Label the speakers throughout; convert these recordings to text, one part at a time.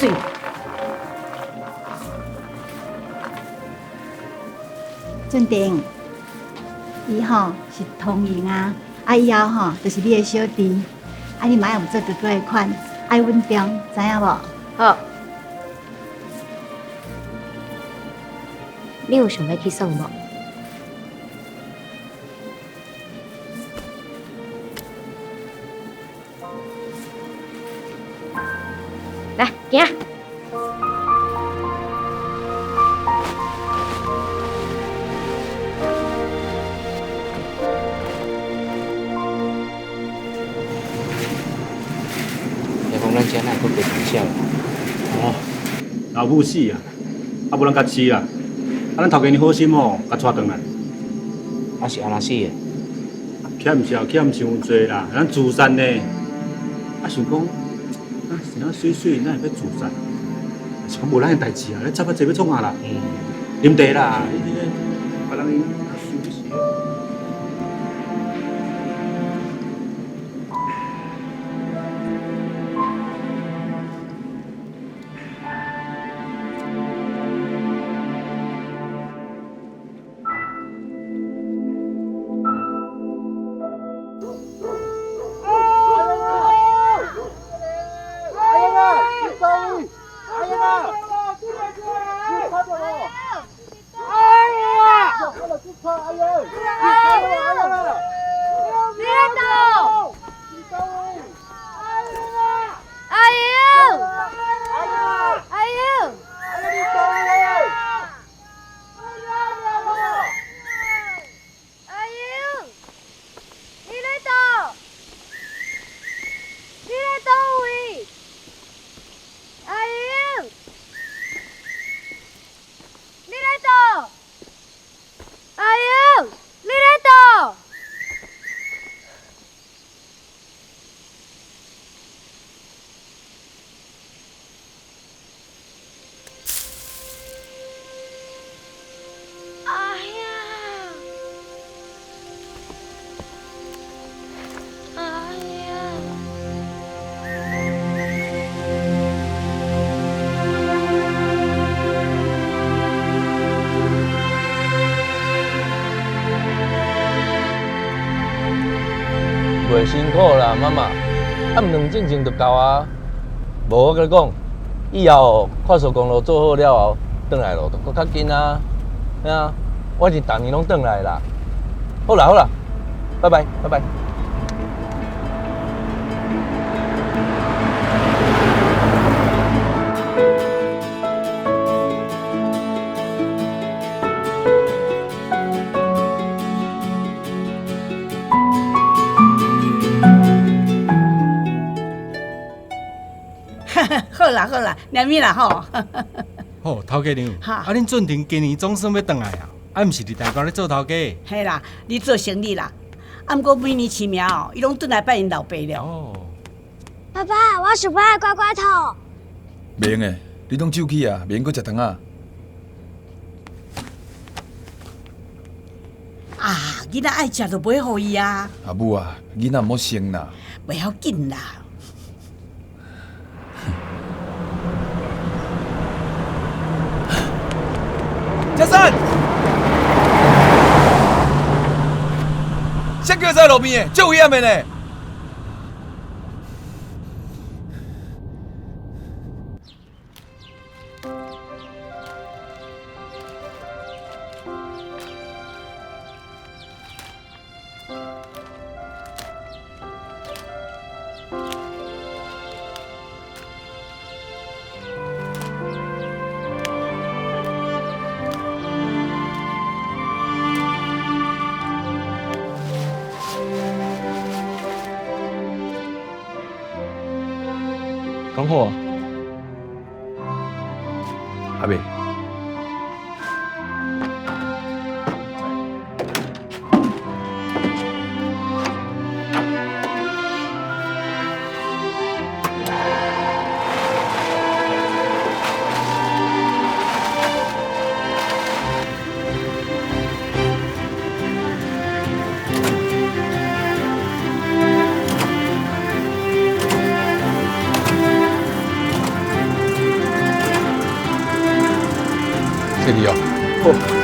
Speaker 1: 媠。
Speaker 2: 俊廷，伊吼是通赢啊，啊以後吼就是你的小弟，啊你嘛愛有做哥哥的款，愛穩重，知影無？
Speaker 1: 好。你有想欲去耍無？來，行。
Speaker 3: 聽講咱遮哪會閣過傳銷？
Speaker 4: 哦，老母死啊，啊無人共飼啦，啊咱頭家娘好心哦，共帶轉來。
Speaker 3: 啊是按怎死的？
Speaker 4: 欠笑欠傷濟啦，咱自殺呢。啊想講，啊生啊媠媠，哪會欲自殺？是講無咱的代誌啊，咧插啊濟欲創啥啦？啉茶啦，你這個別人伊輸死。
Speaker 5: 袂辛苦啦，媽媽，啊，毋兩進前就夠啊。無我共你講，以後快速公路做好了後，轉來路就閣較緊啊。嘿啊，我是逐年攏轉來啦。好啦好啦，拜拜拜拜。
Speaker 6: 好啦好啦，念咪啦吼。
Speaker 7: 好，頭家娘，啊，恁俊廷今年總算欲轉來啊，啊，毋是佇台北咧做頭家？
Speaker 6: 嘿啦，咧做生理啦。啊，毋過每年清明哦，伊攏轉來拜𪜶老爸了。
Speaker 7: 哦。
Speaker 8: 爸爸，我想欲愛乖乖土。
Speaker 9: 袂用的，你攏手起啊，袂用閣食糖仔。
Speaker 6: 啊，囡仔愛食就買予伊啊。
Speaker 9: 阿母啊，囡仔毋好生啦。
Speaker 6: 袂要緊啦。
Speaker 9: 嘉善，啥叫在路邊的？足危險的呢！講好啊，阿伯。謝你哦。好。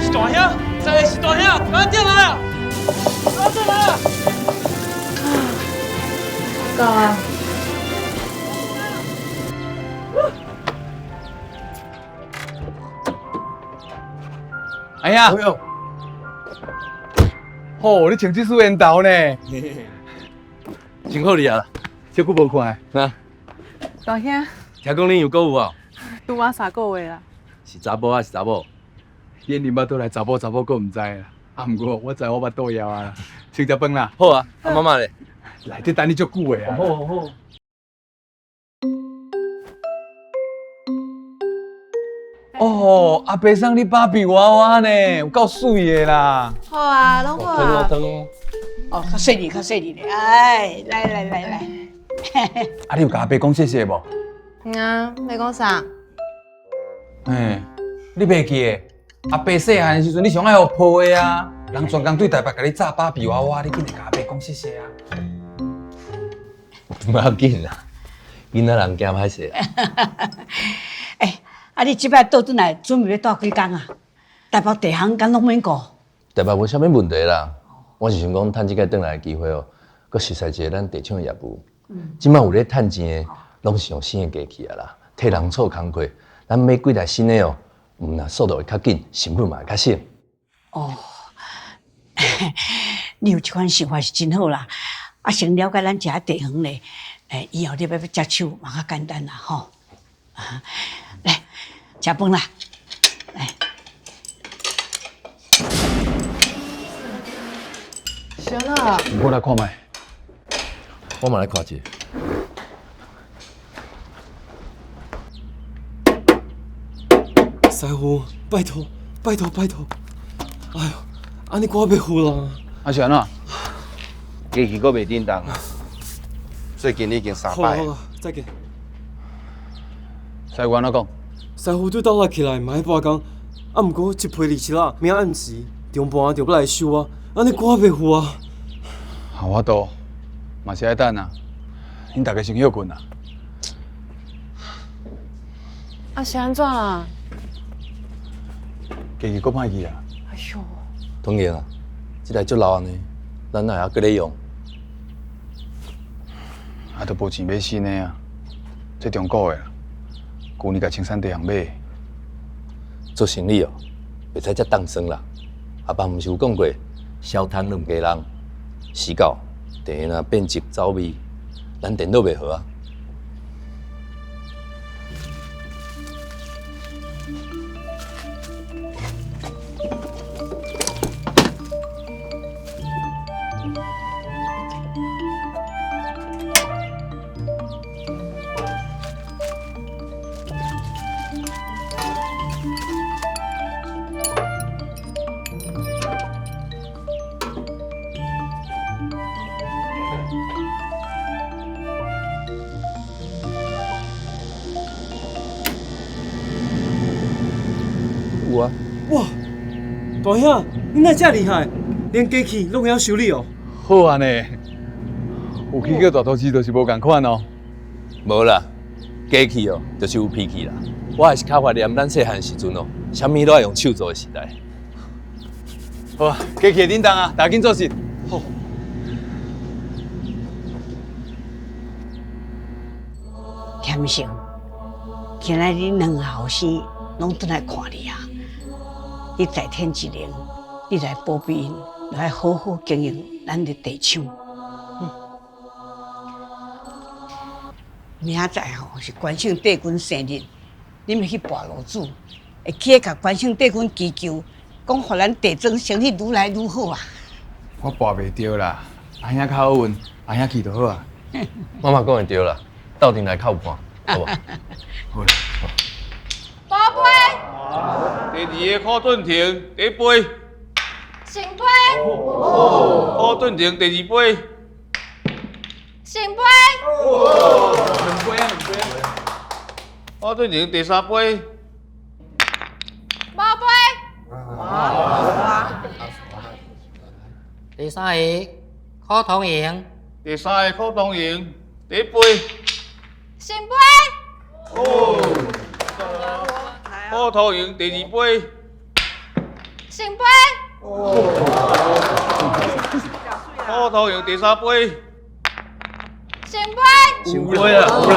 Speaker 10: 是大兄，真的是大兄，赶紧来啊！赶紧来啊！
Speaker 1: 到啊！
Speaker 9: 哎呀！吼，你穿这束缘投呢？
Speaker 5: 真好哩啊！
Speaker 9: 这久无看。
Speaker 5: 啊，
Speaker 11: 大兄，
Speaker 5: 听讲恁又阁有哦？
Speaker 11: 拄仔3个月啦。
Speaker 5: 是查某还是查某？
Speaker 9: 恁恁巴肚内查某查某，阁毋知啦。啊，毋过我知我巴肚枵啊啦。先食饭啦。
Speaker 5: 好啊，啊妈妈咧？
Speaker 9: 内底等你足久的啊。
Speaker 5: 好好好。
Speaker 9: 哦，阿伯送你芭比娃娃呢，有够媠的啦。
Speaker 11: 好啊，拢好啊。
Speaker 5: 汤哦。
Speaker 6: 哦，较细腻，较细腻咧。哎，来来来来。
Speaker 9: 啊，你有共阿伯讲谢谢无？
Speaker 11: 嗯啊，欲讲啥？
Speaker 9: 嘿，你袂记得？阿伯细汉的时阵，你上爱予抱的啊。人专工对台北共你炸芭比娃娃，你紧来共阿伯讲谢谢啊。
Speaker 5: 无要紧啦，囡仔人惊歹势。
Speaker 6: 哎，啊，你这摆倒转来，准备欲蹛几工啊？台北地行敢拢免顾？
Speaker 5: 台北无啥物问题啦，我是想讲，趁这摆转来的机会哦，阁熟悉一下咱地厂的业务。这摆有咧趁钱的，拢是用新的机器啊啦，替人做工课，咱买几台新的哦，毋但速度会较紧，成本嘛会较省。
Speaker 6: 哦，你有这款想法是真好啦。啊，先了解咱这个地方咧，哎，以后你欲接手嘛较简单啦，吼。来，食饭啦，来。
Speaker 11: 行啦。
Speaker 9: 我来看觅。
Speaker 5: 我嘛来看一下。
Speaker 10: 师傅，拜托，拜托，拜托！哎哟，按呢我袂赴啦。
Speaker 9: 啊是按怎？
Speaker 12: 机器阁袂振动，最近已经三摆。
Speaker 10: 好啦好啦，再见。
Speaker 9: 师傅按怎讲？
Speaker 10: 师傅对倒来起来嘛爱罢工，啊，毋过一批27日，明仔暗时中盘就欲来收啊，按呢我袂赴啊。
Speaker 9: 啊，无法度，嘛是爱等啊。恁大家先歇睏啊。
Speaker 11: 啊是按怎啊？
Speaker 9: 机器阁歹去啊！
Speaker 11: 哎哟，
Speaker 5: 当然啊，这台足老按呢，咱哪会犹阁咧用？
Speaker 9: 啊，都无钱买新的啊！这中古的啦，旧年共青山地行买。
Speaker 5: 做生意哦，袂使遮当算啦。阿爸毋是有讲过，小贪两家人，时到地若变质走味，咱电脑袂好啊。有啊！
Speaker 10: 哇，大兄，你哪遮厉害？连机器拢会晓修理哦。
Speaker 9: 好啊呢，有去过大都市就是无仝款哦。
Speaker 5: 无啦，机器哦，就是有脾气啦。我还是较怀念咱细汉时阵哦，啥物拢爱用手做的时代。
Speaker 9: 好啊，机器会振动啊，大家紧做事。
Speaker 10: 好。
Speaker 6: 添成，今仔日两个后生拢转来看你啊！你在天之灵，你来保庇𪜶，来好好经营咱的地厂。明仔载吼是关圣帝君生日，恁欲去跋炉子，会记得共关圣帝君祈求，講予咱地莊生意愈來愈好啊！
Speaker 9: 我跋袂著啦，阿兄較好運，阿兄去就好啊。
Speaker 5: 媽媽講的對啦，鬥陣來較有伴，好無？
Speaker 9: 好啦。
Speaker 11: 寶貝。
Speaker 13: 第二個柯俊廷，第一杯。
Speaker 8: 聖杯。
Speaker 13: 柯俊廷第二杯。
Speaker 8: 聖杯。
Speaker 9: 兩杯啊，兩杯啊。
Speaker 13: 柯俊廷第三杯。
Speaker 11: 無杯。
Speaker 14: 第三個柯同榮。
Speaker 13: 第三個柯同榮，第一杯。
Speaker 8: 聖杯。
Speaker 13: 哦。柯同榮第二杯。
Speaker 8: 聖杯。
Speaker 13: 柯同榮第三杯。
Speaker 8: 聖杯。
Speaker 13: 聖杯啊！有啦。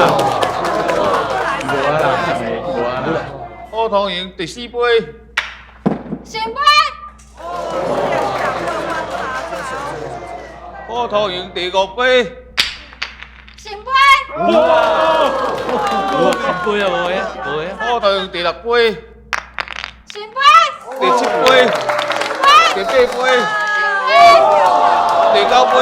Speaker 13: 無啊啦，無啊啦。柯同榮第四杯。
Speaker 8: 聖杯。
Speaker 13: 柯同榮第五杯。
Speaker 8: 聖杯。
Speaker 13: 哇！
Speaker 5: 一杯啊，無啊，無啊。
Speaker 13: 柯同榮第六杯。
Speaker 8: 聖杯。
Speaker 13: 第七杯。第八杯。第九杯。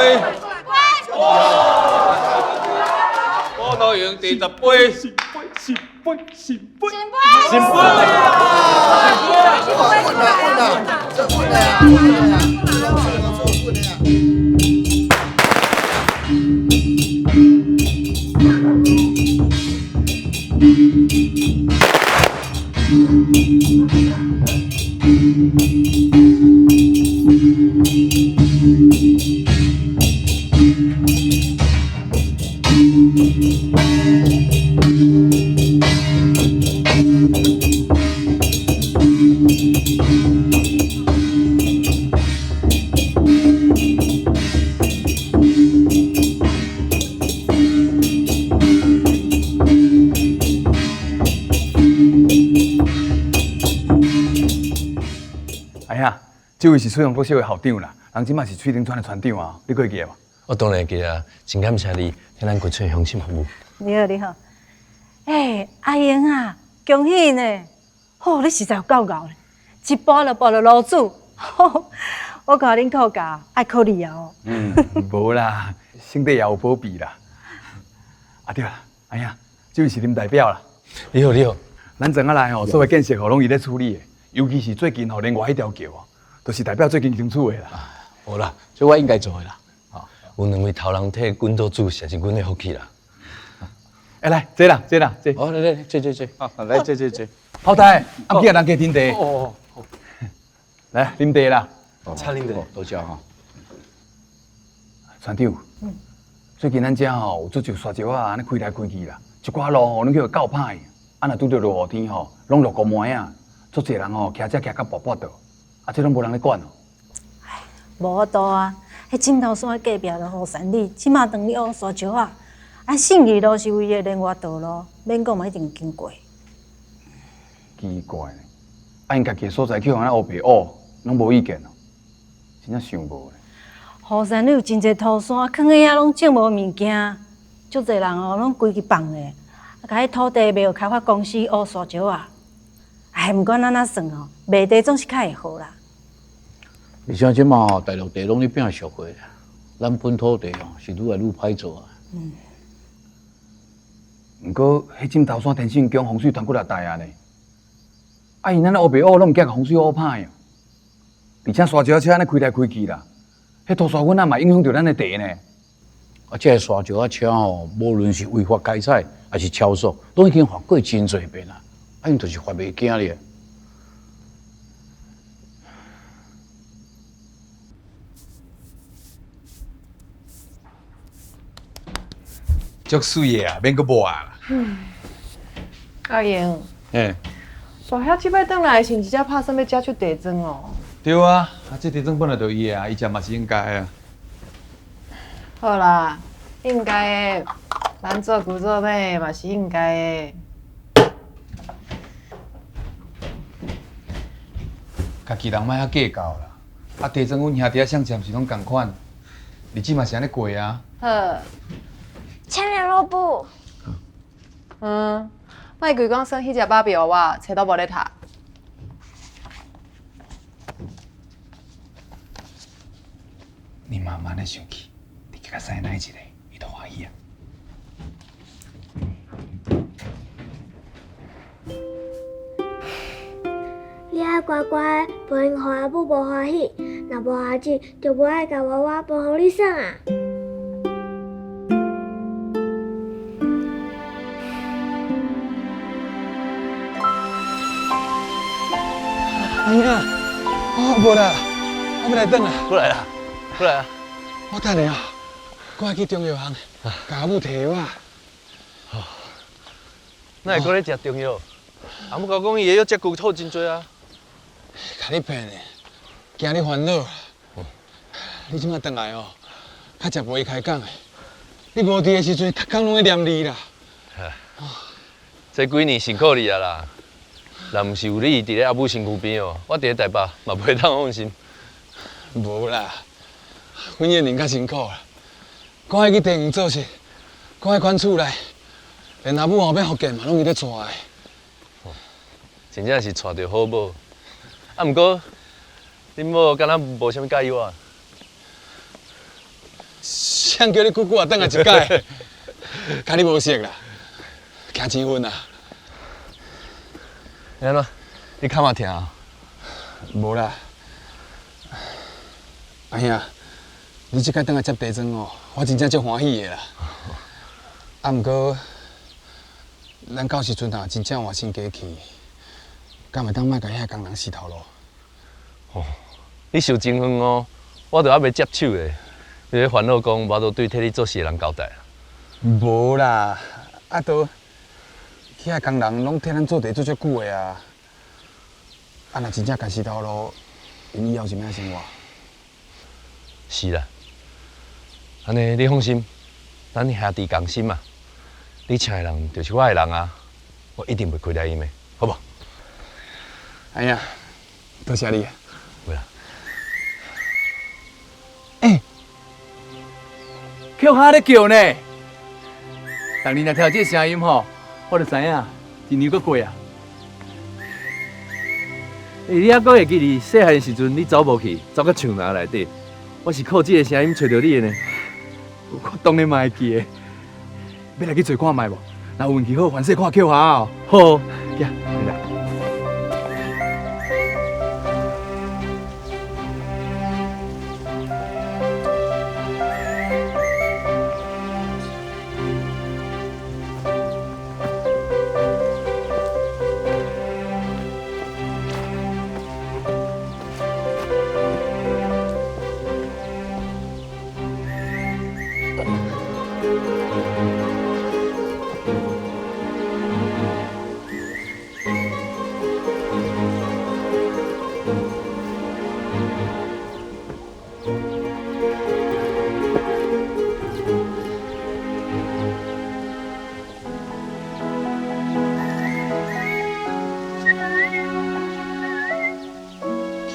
Speaker 13: 柯同榮第十杯。
Speaker 4: 聖杯，聖杯，聖杯。
Speaker 8: 聖杯。
Speaker 4: 聖杯。
Speaker 9: 哎呀，這位是翠陽國小的校長啦，人這馬是翠玲村的村長啊，你閣會記得無？
Speaker 5: 我當然會記啊，真感謝你替咱規村鄉親服務。
Speaker 15: 你好，你好。欸，阿英啊，恭喜呢！吼，你實在有夠𠢕咧，一跋就跋著爐主。我看恁靠教愛靠你啊！
Speaker 9: 嗯，無啦，身體也有保庇啦。啊對啦，哎呀，這位是林代表啦。
Speaker 5: 你好，你好。
Speaker 9: 咱庄仔內吼，所有建設吼，攏伊咧處理的，尤其是最近吼，連外彼條橋哦，都是代表最近爭取的啦。
Speaker 5: 無啦，這我應該做的啦。有兩位頭人替阮做主，實是阮的福氣啦。
Speaker 9: 欸，來，坐啦，坐啦，坐。
Speaker 3: 好，來來，坐坐坐，好，來坐坐坐。
Speaker 9: 好太，啊，毋記得人加斟茶。
Speaker 3: 哦哦。
Speaker 9: 來，啉茶啦。
Speaker 10: 請啉茶，
Speaker 3: 多謝哈。
Speaker 9: 船長，最近咱遮吼有足濟沙石仔按呢開來開去啦，一寡路吼攏去予搞歹，啊若拄著落雨天吼，攏落糊糜仔，足濟人吼騎車騎甲跋跋倒，啊這攏無人咧管哦。
Speaker 15: 無法度啊，彼枕頭山隔壁就雨山里，這馬當咧挖沙石仔，啊信義路是唯一的聯外道路，免講嘛一定經過。
Speaker 9: 奇怪呢，啊𪜶家己的所在去予按呢烏白挖，攏無意見哦，真正想無咧。
Speaker 15: 雨山里有真濟土山，囥佇遐攏種無物件，足濟人哦攏規矩放咧，啊，共彼土地賣予開發公司挖沙石仔。哎，毋管按怎算哦，賣地總是較會好啦。
Speaker 3: 而且這馬吼，大陸地攏咧變俗貨啦，咱本土地吼是愈來愈歹做啊。
Speaker 15: 嗯。
Speaker 9: 毋過，彼枕頭山天聖宮風水傳幾若代啊呢？啊，𪜶按呢烏白挖，攏毋驚共風水挖歹哦。而且沙石車按呢開來開去啦，彼土沙粉仔嘛影響著咱的地呢。
Speaker 3: 啊，這个沙石仔車吼，無論是違法開採，還是超速，攏已經罰過真濟遍啦。啊，𪜶就是罰袂驚咧。
Speaker 9: 足媠的啊，免閣抹啊啦。
Speaker 11: 阿英，
Speaker 9: 嘿，
Speaker 11: 大兄這擺轉來是毋是才拍算欲接手地莊哦？
Speaker 9: 對啊，啊，這地莊本來就伊的啊，伊食嘛是應該啊。
Speaker 11: 好啦，應該的，咱做牛做馬嘛是應該的。
Speaker 9: 家己人莫遐計較啦。啊，地莊阮兄弟仔相欠是攏仝款，日子嘛是按呢過啊。
Speaker 11: 好。
Speaker 8: 簽聯絡簿。
Speaker 11: 嗯，莫規工耍彼隻芭比娃娃，冊都無咧讀。
Speaker 9: 妈按呢生气，你去共师奶一下，伊就欢喜啊。
Speaker 8: 你愛乖乖，袂用予阿母無歡喜。若無歡喜，就無愛共娃娃分予你耍啊！
Speaker 9: 阿兄，哦，無啦，我欲來轉啦。
Speaker 5: 過來啦，過來啊！
Speaker 9: 我等下哦，我愛去中藥行，共阿母提藥啊。
Speaker 5: 哪會閣咧食中藥？阿母共我講，伊的藥遮久好真濟啊。
Speaker 9: 共你騙的，驚你煩惱。你這馬轉來哦，較食袂伊開講的。你無佇的時陣，逐工攏咧念你啦。
Speaker 5: 這幾年辛苦你啊啦！若毋是有你佇咧阿母身軀邊哦，我佇咧台北嘛袂當放心。
Speaker 9: 無啦，阮燕玲較辛苦啦，閣愛去地園做事，閣愛管厝內，連阿母後欲復健嘛，攏伊咧帶的。
Speaker 5: 真正是娶著好某。啊，毋過恁某敢若無啥物佮意我。
Speaker 9: 誰叫你久久也轉來一擺？共你無熟啦，行錢分啦。
Speaker 5: 按怎？你跤嘛疼啊？
Speaker 9: 無啦。阿兄，你這擺轉來接地磚哦，我真正足歡喜的啦。啊，毋過，咱到時陣啊，真正換新家去，敢會當莫共遐工人死頭路？
Speaker 5: 哦，你想真遠哦，我都猶未接手咧。你咧煩惱講，無法度對替你做事的人交代啊？
Speaker 9: 無啦，啊都，遐工人攏替咱做茶做足久的啊。啊，若真正共死頭路，𪜶以後是欲按怎生活？
Speaker 5: 是啦，按呢你放心，咱兄弟仝心嘛。你請的人就是我的人啊，我一定袂虧待𪜶的，好無？
Speaker 9: 哎呀，多謝你。
Speaker 5: 袂啦。
Speaker 9: 欸，
Speaker 16: 曲哈咧叫呢？逐年若聽到這个聲音吼，我就知影一年閣過啊。
Speaker 5: 欸，你猶閣會記得細漢時陣，你走無去，走到樹林內底，我是靠這个聲音揣著你的呢。
Speaker 16: 我當然嘛會記得。欲來去揣看覓無？若有運氣好，凡勢看曲哈哦。
Speaker 5: 好，
Speaker 16: 行，來。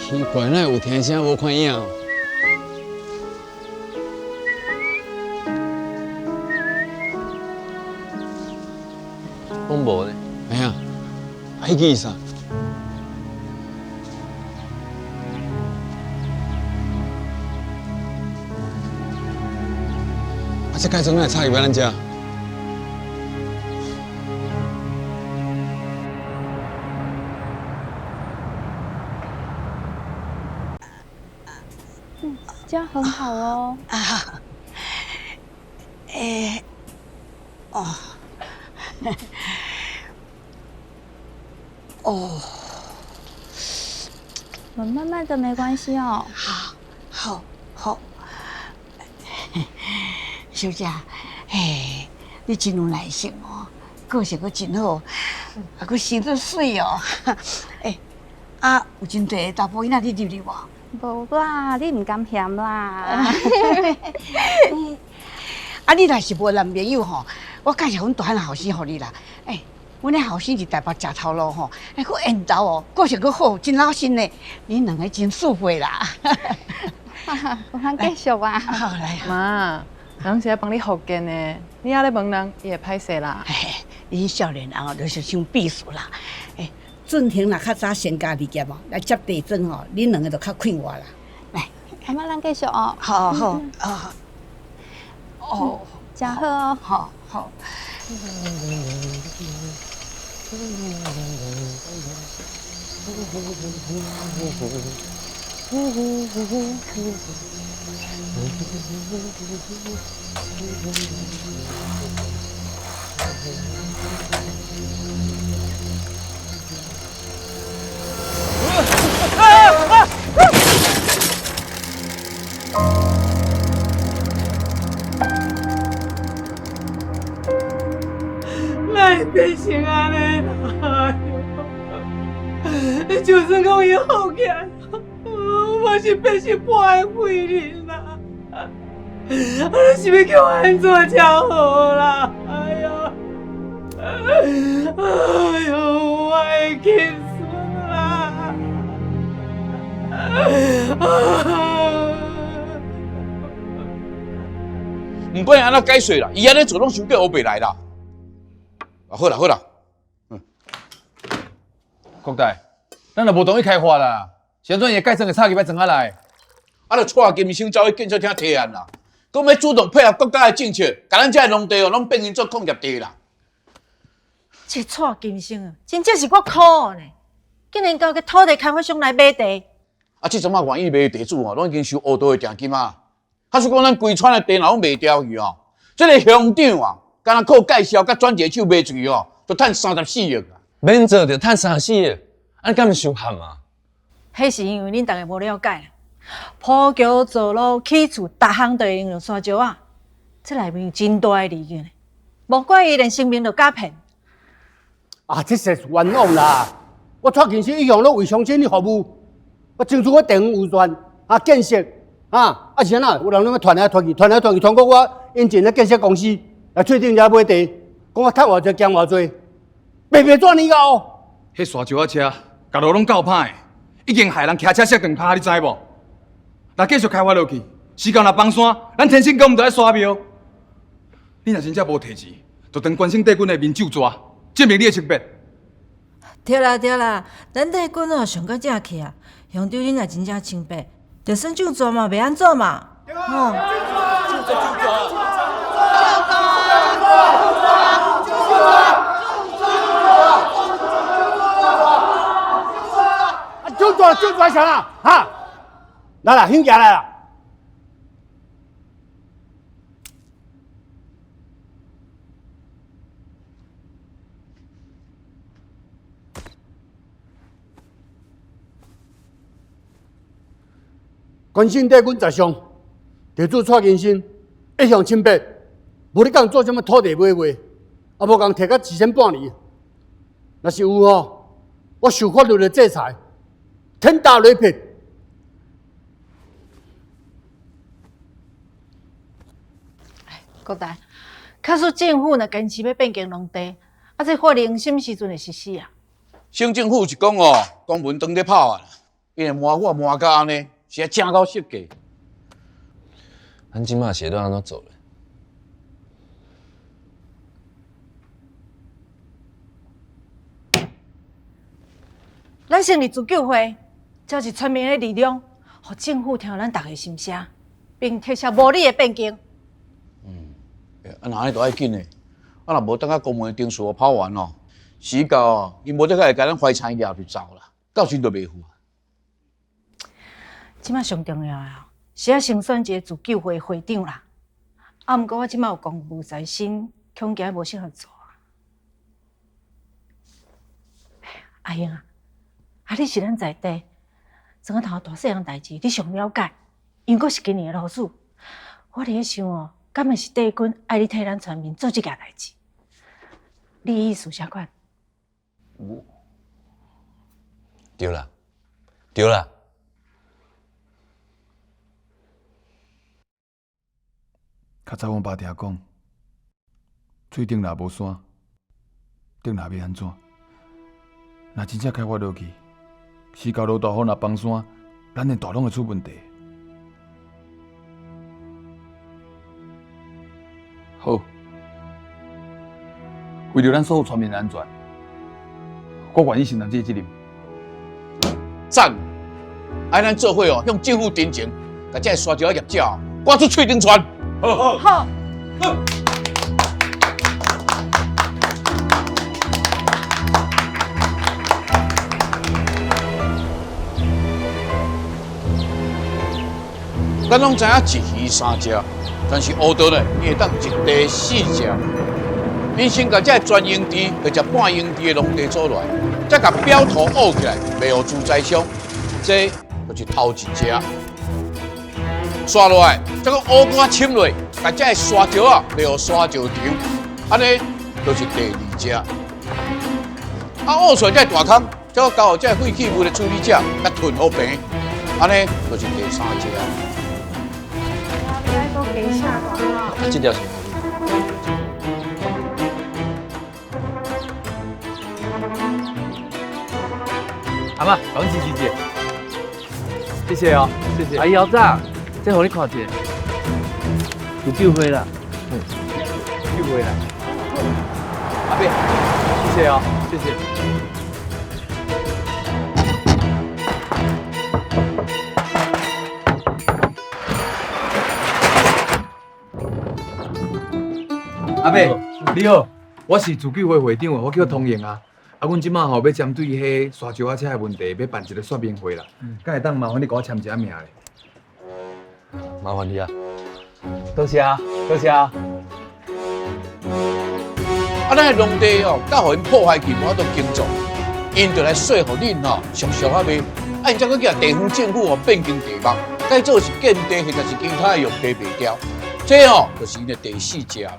Speaker 9: 奇怪，哪會有聽聲無看影？
Speaker 5: 攏無呢？
Speaker 9: 哎呀，啊，彼支是啥？啊，這改裝哪會插入來咱遮？
Speaker 17: 這樣很好哦。
Speaker 6: 啊，欸，哦，哦，
Speaker 17: 我們慢慢的沒關係哦。
Speaker 6: 好，好，好。小姐，嘿，你真有耐性哦，個性閣真好，啊，閣生得媠哦。欸，啊，有真濟查埔囡仔你入去無？
Speaker 17: 無啦，你毋甘嫌啦。
Speaker 6: 啊，你若是無男朋友吼，我介紹阮大漢後生予你啦。欸，阮的後生佇台北食頭路吼，欸，閣緣投哦，個性閣好，真老實呢。恁兩个真速配啦。
Speaker 17: 我通繼續啊。
Speaker 6: 好來。
Speaker 11: 媽，人是來幫你復健的，你猶咧問人，伊會歹勢啦。
Speaker 6: 恁少年人哦，就是傷鄙視啦。欸，俊廷若較早成家立業哦，來接地磚吼，恁兩个就較快活啦。來，
Speaker 17: 阿嬤，咱继续哦。
Speaker 6: 好好啊。哦，
Speaker 17: 真好哦。
Speaker 6: 好好。
Speaker 18: 哪会变成按呢啦？你就算讲伊好起来，我嘛是变成半个废人啦！啊，你是欲叫我按怎才好啦？哎哟，哎哟，我的金孙啦！
Speaker 13: 毋管按怎解释啦，伊按呢做拢伤过乌白来啦。啊，好啦好啦，
Speaker 9: 嗯，国大，咱若无同意开发啦，是按怎伊会改装会插入来装下来？
Speaker 13: 啊，就蔡金生走去建设厅提案啦，讲欲主动配合国家的政策，共咱这个农地哦，拢变成做矿业地啦。
Speaker 15: 这蔡金生啊，真正是够可恶呢！竟然交个土地开发商来买地。
Speaker 13: 啊，这阵仔愿意买地主哦，拢已经收乌道的定金啊。假使讲咱规村的地若拢卖掉去哦，这个乡长啊，敢若靠介绍佮转一个手卖出去哦，就趁34亿啊！
Speaker 5: 免做就趁34亿，按呢敢毋伤譀啊？
Speaker 15: 彼是因为恁逐家无了解啦。铺桥造路起厝，逐项都会用著沙石仔，这内面有真大的利润，无怪伊连性命都敢骗。
Speaker 19: 啊，这实是冤枉啦！我蔡金生一向拢为乡亲咧服务，我争取我地方预算啊建设啊，啊是按怎？有人拢欲传来传去，传来传去，传到我引进咧建设公司来喙顶遮买地，讲我趁偌济兼偌济，白白赚你到。
Speaker 16: 彼沙石仔车，共路拢够歹，已经害人骑车摔断跤，你知无？若继续开发落去，时间若崩山，咱天生宫毋就爱沙庙。你若真正无提钱，就当关圣帝君的面咒抓，证明你的清白。
Speaker 15: 对啦对啦，咱帝君哦上较正气啊，乡长你若真正清白，就算咒抓嘛袂按怎嘛。吼。
Speaker 19: 咒抓咒抓啥啦？哈！来啦，兴起来啦！关圣帝君在上，地主蔡金生一向清白，无咧共做啥物土地买卖，也无共提到一仙半厘。若是有吼，我受法律的制裁，天打雷劈。
Speaker 15: 国大，假使政府若坚持欲变更农地，啊，这法令啥物时阵会实施啊？
Speaker 13: 省政府是讲哦，公文当咧跑啊，伊会磨我磨甲按呢，是爱正够设计。
Speaker 5: 咱这马是欲按怎做咧？
Speaker 15: 咱成立自救会，召集全民的力量，予政府听咱逐家心声，并撤销无理的变更。
Speaker 13: 啊，若按呢就爱紧的，啊，若无等甲公文的程序跑完哦，时到哦，𪜶无得会共咱怀产业就走啦，到时就袂赴啊。
Speaker 15: 这马上重要的哦，是爱先选一个自救会会长啦。啊，毋过我这马有公务在身，恐惊无适合做啊。阿英啊，啊你是咱在地，庄仔头大细项代志你上了解，因阁是今年的老师，我伫咧想哦。敢会是帝君爱你替咱村民做这件代志？你意思啥款？
Speaker 5: 我对啦，对啦。
Speaker 16: 较早阮爸定讲，水顶若无山，顶若欲按怎？若真正开发落去，时到落大雨若崩山，咱的大拢会出问题。好，为著咱所有村民的安全，我愿意承担这个责任。
Speaker 13: 赞！爱咱做伙哦，向政府陈情，共這个沙石仔业者赶出喙顶跙。
Speaker 18: 好。好。
Speaker 13: 咱攏知影一鱼三食，但是乌道呢，伊会当一地四食。𪜶先共这个全营地或者半营地的农地做落来，再共表土挖起来卖予屠宰商，这就是头一只。刷落来，再阁乌龟深落，共这个沙石仔卖予沙石场，按呢就是第二只。啊，挖出来这个大空，再阁交予这个废弃物的处理者，共囤予平，按呢就是第三只。
Speaker 5: 这条是。
Speaker 16: 阿嬤，讲支持者，谢谢哦，谢谢。
Speaker 5: 阿姨，老早，这予你看一下，有救会啦，
Speaker 16: 救会啦。阿伯，谢谢哦，谢谢。阿伯，你好，我是自救会会长，我叫通荣啊。啊，阮这马吼欲针对彼沙石仔车的问题，欲办一个说明会啦。敢会当麻烦你给我签一下名咧？
Speaker 5: 麻烦你啊。
Speaker 16: 多谢啊，多谢啊。
Speaker 13: 啊，咱的农地哦，甲予𪜶破坏去，无法度耕作，𪜶就来说服恁吼，俗俗仔卖，啊，𪜶才阁叫地方政府哦变更地目，改做是建地或者是其他的用地卖掉。这哦，就是𪜶的第四只。啊，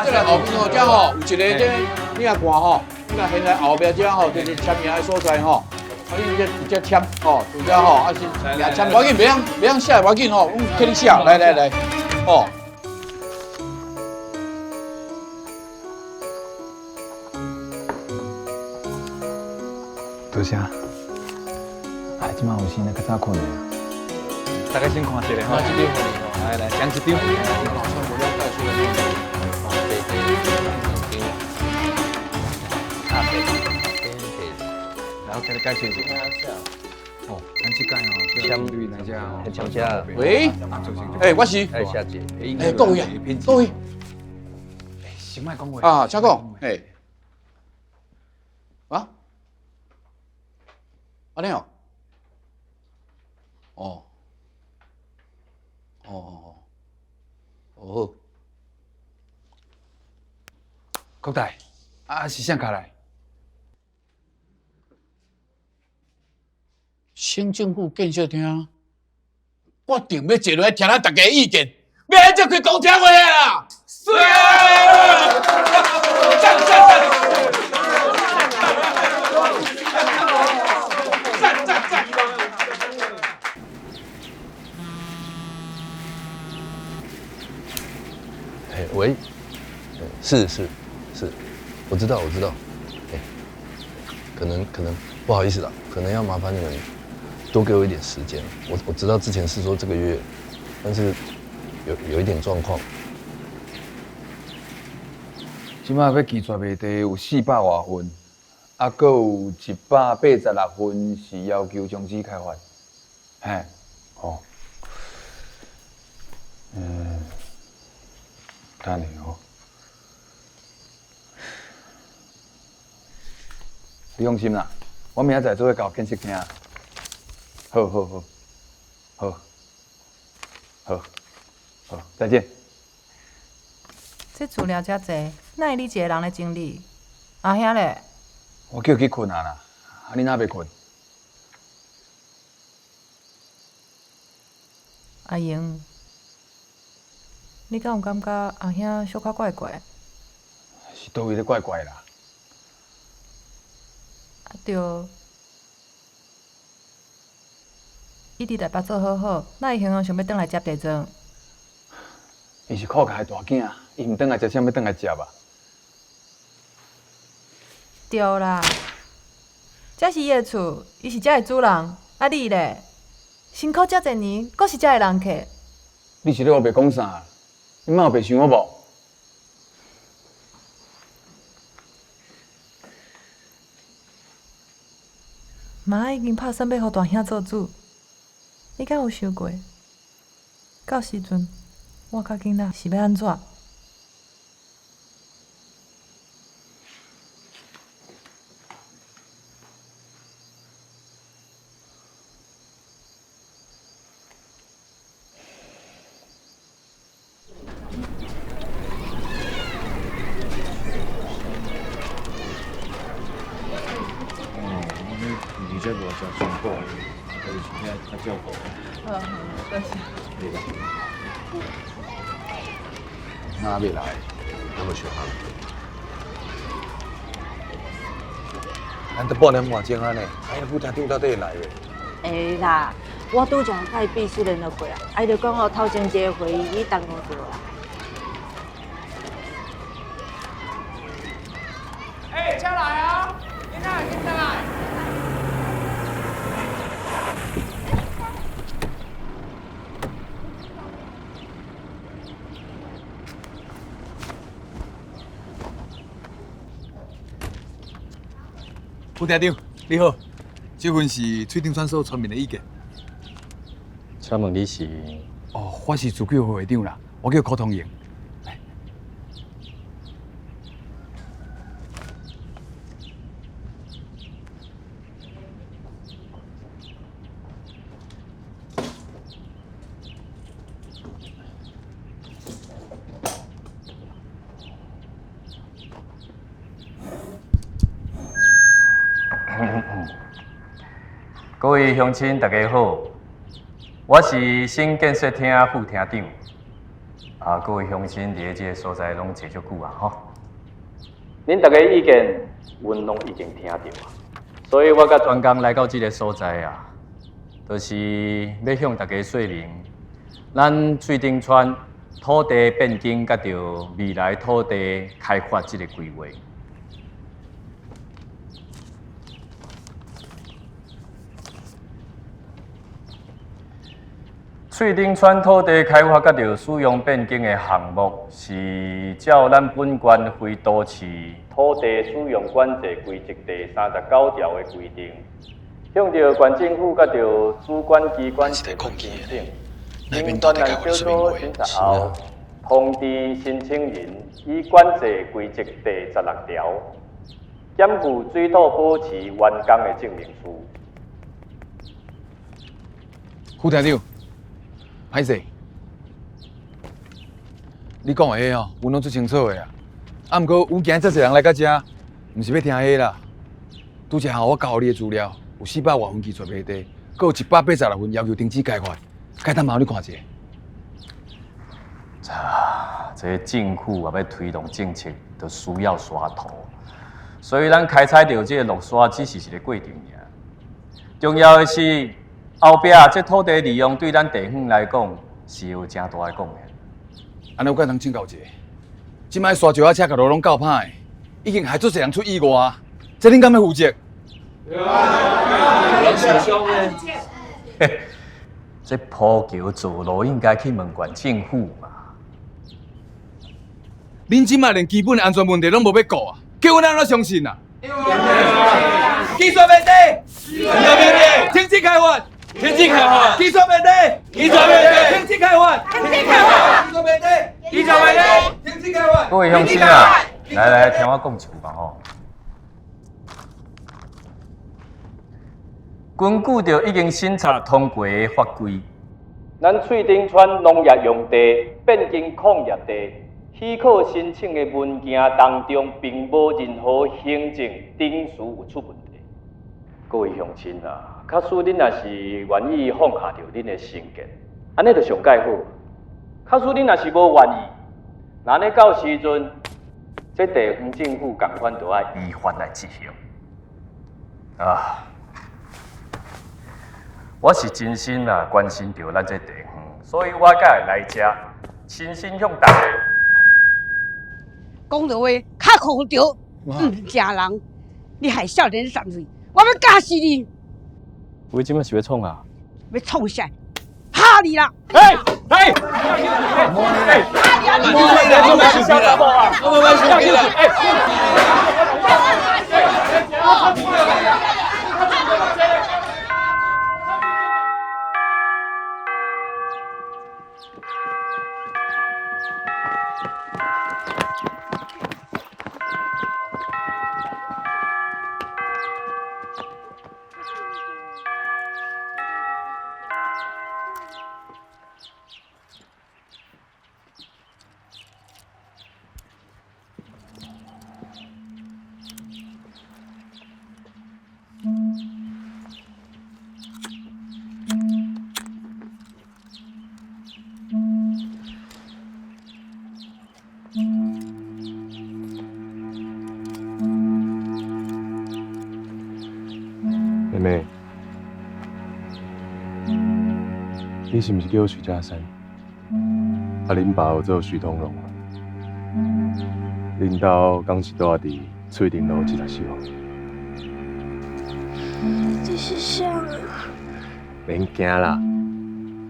Speaker 13: 这个后边吼，这吼有一个这，你若看吼，你若现在后壁这吼，就是签名的所在吼。啊，你这直接签吼，就这吼，啊是名签，无要紧，袂晓袂晓写，无要紧吼，阮替你写，来来来，吼。
Speaker 9: 多谢。哎，这马有时呢较早睏的。
Speaker 16: 大家先看一下吼，这张来来，讲一张。
Speaker 9: 来，我给你介绍一下。哦，咱这届吼，签对哪只吼？
Speaker 5: 签啥？
Speaker 13: 喂，欸，我是。
Speaker 5: 哎，小姐。
Speaker 13: 欸，各位啊，各位。
Speaker 9: 先莫讲话。
Speaker 13: 啊，请讲。欸。啊？按呢哦。哦。哦哦哦，好。
Speaker 9: 国大，啊是啥敲来？
Speaker 13: 省政府建设厅决定欲坐落来听咱大家的意见，欲按怎开公听会啊？
Speaker 18: 是啊！赞赞赞！赞赞赞！
Speaker 5: 哎，喂，是是是，我知道我知道，哎，可能不好意思啦，可能要麻烦你们多给我一点时间。我知道之前是说这个月，但是有一点状况。
Speaker 9: 这马欲拒绝卖地有400外份，啊，阁有186份是要求终止开发。嘿，哦，等下哦，你放心啦，我明仔载做伙交建设厅。好好好，好，好，好，再见。
Speaker 11: 这资料遮济，哪会你一个人咧整理？阿兄咧？
Speaker 9: 我叫伊去睏啊啦，啊你哪袂睏？
Speaker 11: 阿英，你敢有感觉阿兄小可怪怪？
Speaker 9: 是佗位咧怪怪啦？
Speaker 11: 啊对，伊伫台北做好好，哪会雄雄想欲转来接地庄？
Speaker 9: 伊是苦家的大囝，伊毋转来接，啥欲转来接啊？
Speaker 11: 对啦，这是伊的厝，伊是这的主人，啊你咧，辛苦遮济年，阁是这的人客。
Speaker 9: 你是咧乌白讲啥？你莫有白想我无？
Speaker 11: 妈已经拍算欲予大兄做主，你敢有想过？到时阵，我佮囡仔是欲按怎？
Speaker 3: 而且无诚辛苦，就是遐较照顾。
Speaker 11: 好，多谢。
Speaker 3: 袂啦。那未来，那无相合。
Speaker 9: 咱都半点外钟啊呢，哎，副厅长到底会来袂？
Speaker 15: 会啦，我拄才共伊秘书联络过啊，伊就讲哦，头前一个会议已耽误著啦。
Speaker 18: 欸，车来啊！囡仔，紧转来。
Speaker 16: 副厅长，你好，这份是翠顶村所村民的意见。
Speaker 5: 请问你是？
Speaker 16: 哦，我是自救会会长啦，我叫柯通荣。来，
Speaker 5: 各位乡亲，大家好，我是省建设厅副厅长。啊，各位乡亲伫咧这个所在拢坐足久啊，吼。恁大家意见，阮拢已经听著啊，所以我佮专工来到这个所在啊，就是欲向大家说明，咱翠顶村土地变更佮著未来土地开发这个规划。翠顶村土地开发佮著使用变更的项目，是照咱本县非都市土地使用管制规则第39条的规定，向著县政府佮著主管机关提出申请，经专案小组审查后，通知申请人依管制规则第16条，检附水土保持完工的证明书。
Speaker 16: 副厅长。歹势，你讲的彼哦，阮拢足清楚的啊。啊，毋过阮今日遮济人来到遮，毋是欲听彼啦。拄才吼，我交予你的资料有400外份技术卖地，阁有186份要求停止开发，该当麻烦你看一下。
Speaker 5: 啊，这政府也欲推动政策，就需要沙土，所以咱开采著这个落沙只是一个过程尔。重要的是，后壁这土地利用对咱地方来讲是有诚大的贡献。
Speaker 16: 按呢，我阁通请教一下，这摆沙石仔车共路拢够歹，已经害足济人出意外啊！这恁敢欲负责？
Speaker 5: 对啊，有人受伤呢。这铺桥造路应该去问县政府嘛。
Speaker 16: 恁这摆连基本的安全问题拢无欲顾啊，叫阮按怎相信啊？
Speaker 18: 技术问题，技术问题，停止开发。停止开发，技术问题，技术问题，停止开发，停止开发，技术问题，技术问题，停止开发。
Speaker 5: 各位乡亲啊，来来，听我讲一句吧吼。根据著已经审查通过的法规，咱翠顶村农业用地变更矿业地许可申请的文件当中，并无任何行政程序有出问题。各位乡亲啊，假使恁若是愿意放下著恁的成见，按呢就上盖好。假使恁若是无愿意，那按呢到时阵，这地方政府仝款就爱依法来执行。啊，我是真心啊关心著咱这地方，所以我才会来遮，亲身向大家
Speaker 6: 讲著话较苦著，毋正人，你害少年三岁，我欲教死你！
Speaker 5: 你这摆是欲创啊？
Speaker 6: 欲创啥？拍你啦！
Speaker 18: 哎哎！哎！
Speaker 20: 妹妹，你是毋是叫徐家山？啊，恁爸有做徐通龙？恁兜敢是住伫翠林路74号？
Speaker 8: 你是啥啊？
Speaker 20: 免惊啦，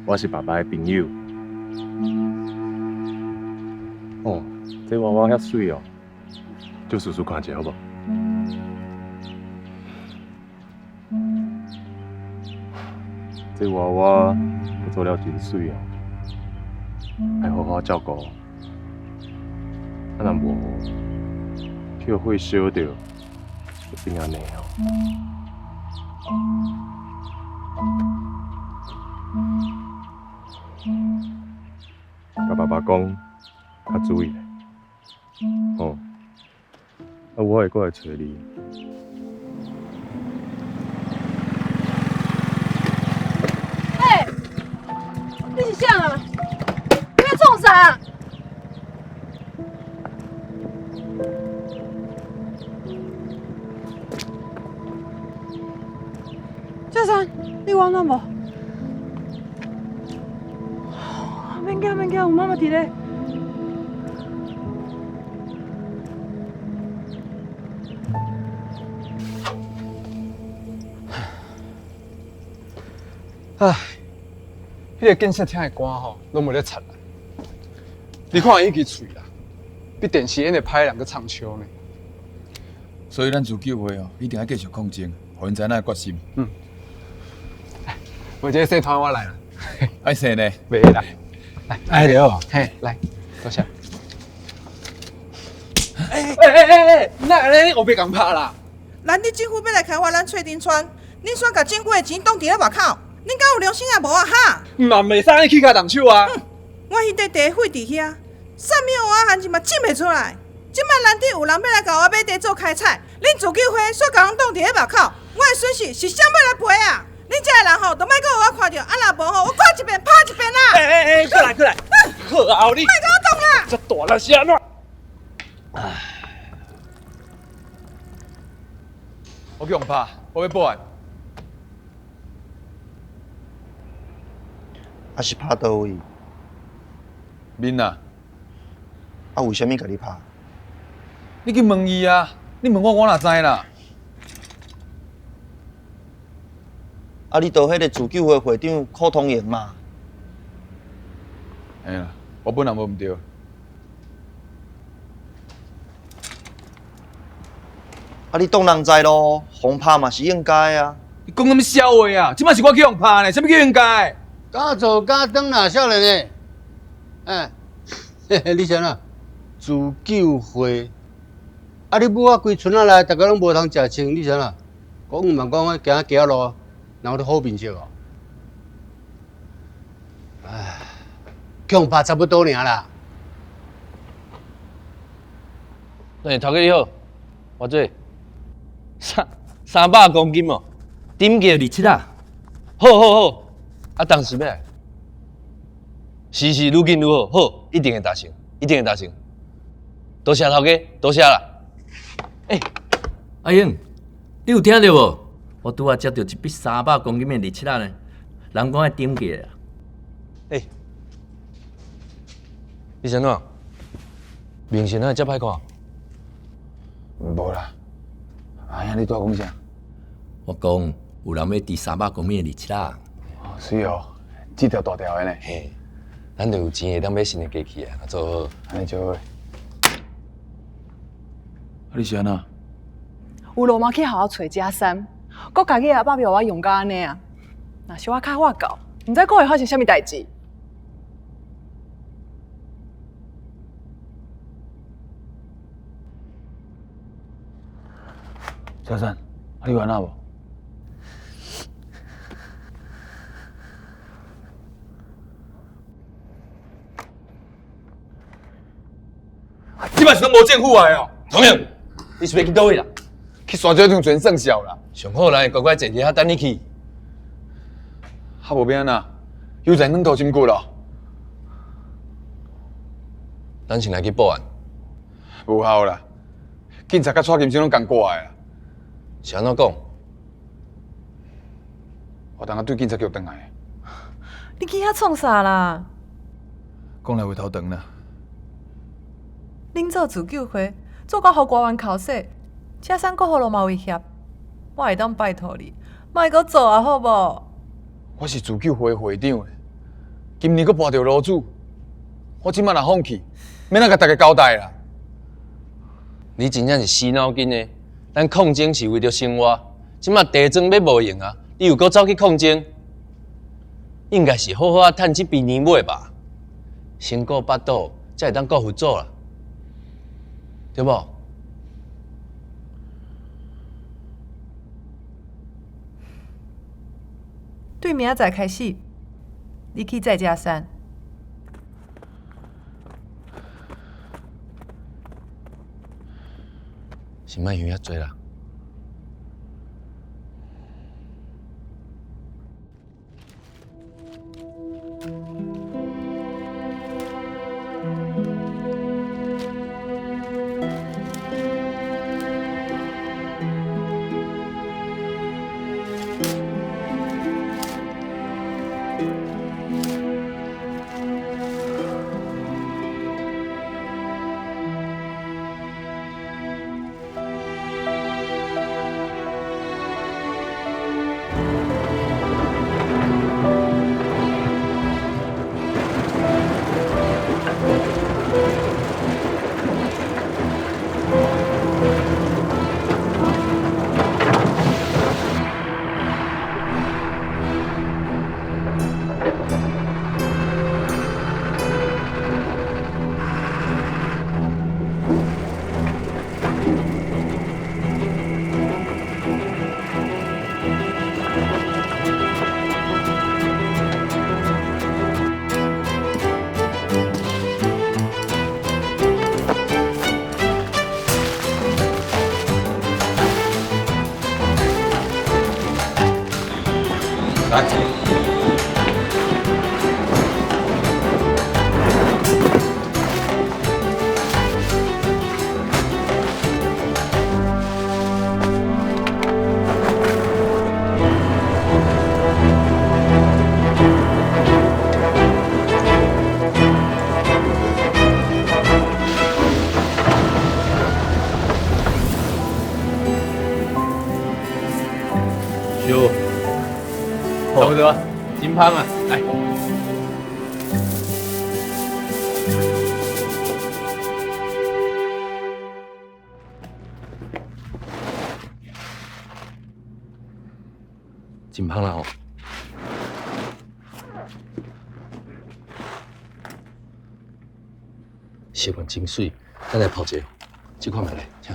Speaker 20: 我是爸爸的朋友。哦，这娃娃遐媠哦，借叔叔看一下好无？这娃娃做了真媠哦，爱好好照顾。啊，若无去予火烧著，就变按呢哦。共爸爸讲，较注意咧，吼。啊，我会过来揣你。
Speaker 11: 欸，你是啥啊？你欲创啥？佳山，你有按怎无？免惊免惊，有妈妈伫咧。
Speaker 16: 唉，彼个建设厅的歌吼，拢无咧插啦。你看伊支喙啦，比电视演的歹人阁唱笑呢。
Speaker 9: 所以咱自救会哦，一定爱继续抗争，予𪜶知影咱的决心。
Speaker 16: 嗯。无这个细摊我来啦。
Speaker 9: 爱踅呢？
Speaker 16: 袂啦。来，
Speaker 9: 哎对。
Speaker 16: 嘿，来，多谢。哎哎哎哎，哪会按呢乌白共拍啦？
Speaker 21: 咱伫政府欲来开发咱翠林村，恁煞共政府的钱挡伫咧外口，恁敢有良心啊无啊哈？
Speaker 16: 嘛袂使按呢起跤动手啊！
Speaker 21: 我彼块地废伫遐，啥物芋仔番薯嘛种袂出来。这摆难得有人欲来共我买地做开采，恁自救会煞共人挡伫咧外口，我的损失是谁欲来赔啊？恁这个人吼，都莫阁予我看著，啊若无吼，我看一遍拍一遍啦！
Speaker 16: 欸欸欸，过来过来，好后你，
Speaker 21: 莫共我动啦！
Speaker 16: 这大力是按怎？
Speaker 9: 我去予拍，我欲报案。
Speaker 22: 啊是拍佗位？
Speaker 9: 面啊！
Speaker 22: 啊为啥物共你拍？
Speaker 9: 你去问伊啊！你问我，我哪知啦？
Speaker 22: 啊，你都彼个自救会会长柯同营嘛？
Speaker 9: 嘿啦，我本人无毋对。
Speaker 22: 啊，你当人知咯，予拍嘛是应该啊。
Speaker 9: 你讲啥物痟话啊？这摆是我去予拍呢，啥物叫应该？
Speaker 19: 敢做敢当啦，少年的。哎，嘿嘿，你啥啦？自救会。啊，你母仔规村仔内，逐家拢无通食穿，你啥啦？讲嘛讲，行街仔路，然后咧好面色哦。唉，去予拍差不多尔啦。
Speaker 5: 欸，头家你好，偌济？300公斤哦，顶价27啊。好好好，啊，当时欲来？是是，愈紧愈好，好，一定会达成，一定会达成。多谢头家，多谢啦。欸，阿英，你有听著无？我拄仔接著一笔300公斤的27啊呢，人讲爱顶价啦。欸，你是按怎？面神哪会遮歹看？
Speaker 9: 无啦，阿兄，你拄仔讲啥？
Speaker 5: 我讲有人欲挃300公斤的27啊。
Speaker 9: 哦，是哦，这条大条的呢。
Speaker 5: 嘿，咱就有钱会当买新的机器啊，做好。
Speaker 9: 按呢就好。啊，你是按怎？
Speaker 11: 有路嘛去好好揣佳山，阁家己的爸比予我用甲按呢啊！若是我较我到，毋知阁会发生啥物代志。
Speaker 9: 佳山，啊，你有按怎无？这摆是拢无政府的哦。
Speaker 5: 同样，你是欲去佗位啦？
Speaker 9: 去沙石场全算数啦。
Speaker 5: 上好咱会乖乖坐伫遐等你去。
Speaker 9: 啊，无欲按怎？又在软土深骨咯。
Speaker 5: 咱先来去报案。
Speaker 9: 无效啦，警察佮蔡金生拢仝挂的啦。
Speaker 5: 是按怎讲？
Speaker 16: 我当下对警察局转来。
Speaker 11: 你去遐创啥啦？
Speaker 16: 讲来话头长啦。
Speaker 11: 恁做自救会，做到予官员口舌，车山阁予罗马威胁，我会当拜托你，莫阁做啊，好无？
Speaker 16: 我是自救会会长，今年阁跋著炉主，我这摆若放弃，欲按怎共大家交代啦？
Speaker 5: 你真正是死脑筋的。咱抗争是为著生活，这摆地庄欲无用啊，你又阁走去抗争，应该是好好仔趁这边年尾吧。先顾腹肚，才会当顾佛祖啦，对无？
Speaker 11: 对明仔载开始，你去载遮山。
Speaker 5: 是莫想遐济啦。来。烧。差不多，真香啊！来，真香啦吼！色纹真媠，咱来泡一下，这款来，请。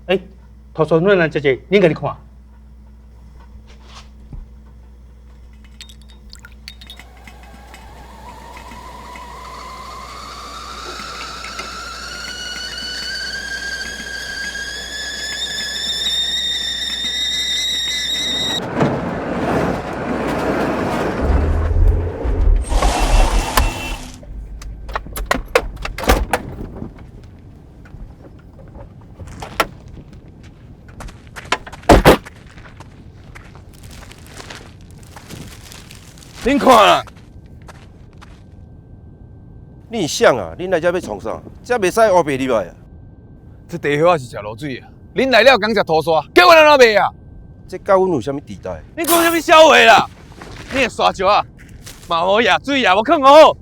Speaker 4: 欸，土山阮来姐姐，恁家己看。
Speaker 12: 恁看啦，你是谁啊？恁来遮欲创啥？遮袂使乌白入来啊！
Speaker 16: 这地叶仔是食落水啊！恁来了讲食土沙，叫阮按怎卖啊？
Speaker 12: 这佮阮有啥物地带？
Speaker 5: 你讲啥物笑话啦？你的沙石仔嘛无野水也无囥好，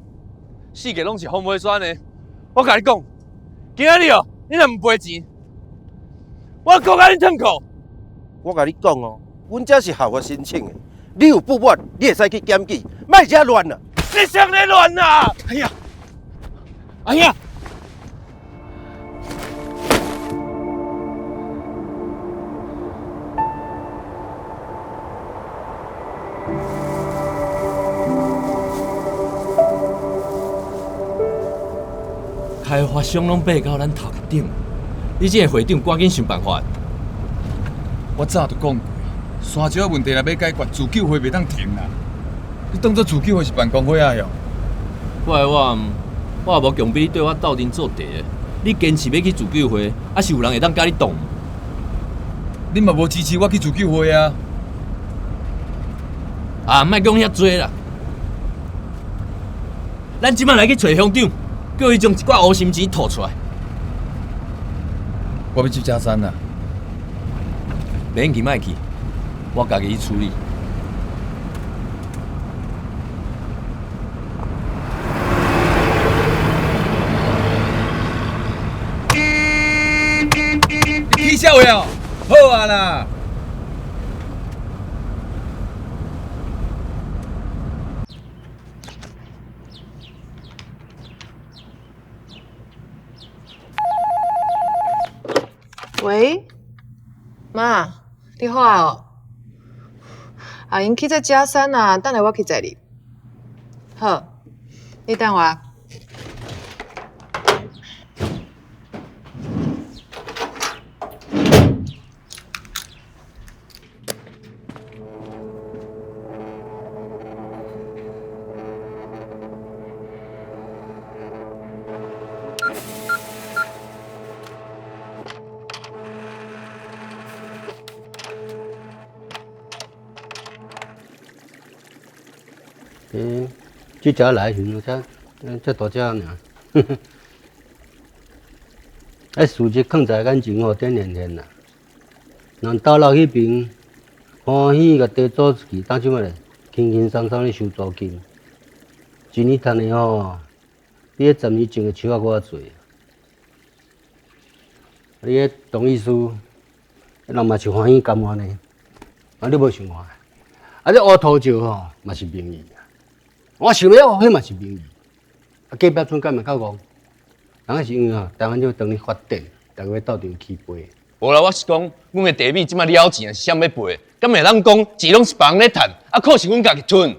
Speaker 5: 四界拢是风尾山的。我共你讲，今仔日哦，你若毋赔钱，我阁共你褪裤。
Speaker 12: 我共你讲哦，阮遮是合法申请的。你有不满，你会使去检举，莫遮乱啦！
Speaker 5: 你谁咧乱啦？
Speaker 16: 哎呀，哎呀！
Speaker 4: 开
Speaker 5: 开发商拢爬到咱头壳顶，你这个会长赶紧想办法。
Speaker 16: 我早就讲过，沙石仔问题若欲解决，自救会袂当停啦。你当做自救会是办公会啊哟？
Speaker 5: 我我我也无强逼你对我斗阵做题，你坚持欲去自救会，抑是有人会当共你挡？
Speaker 16: 你嘛无支持我去自救会啊？
Speaker 5: 啊，莫讲遐济啦，咱这摆来去揣乡长，叫伊将一寡乌心钱吐出来。
Speaker 16: 我欲去嘉山啦，
Speaker 5: 免去，莫去，我家己去处理。
Speaker 16: 你起笑话哦？好啊啦。
Speaker 21: 喂，妈，你好啊哦。啊，𪜶去这佳山啊，等下我去载你。好，你等我。
Speaker 19: 欸，这只来时阵才才大只尔。啊，事实囥在眼前吼，点连连啦。人斗老彼边欢喜共地租出去，当这摆咧轻轻松松咧收租金，一年趁的吼，比彼十年种的树仔阁较济。你彼同意书，人嘛是欢喜甘愿的，啊，你无想看？啊，这乌涂石吼嘛是民意。我想了，彼嘛是民意。啊，隔壁村敢嘛较戆，人彼是因为吼，台湾这当咧发展，逐个欲斗阵起飞。
Speaker 5: 无啦，我是讲，阮的地米这摆了钱，是啥欲赔？敢会当讲钱拢是别人咧趁，啊，苦是阮家己吞？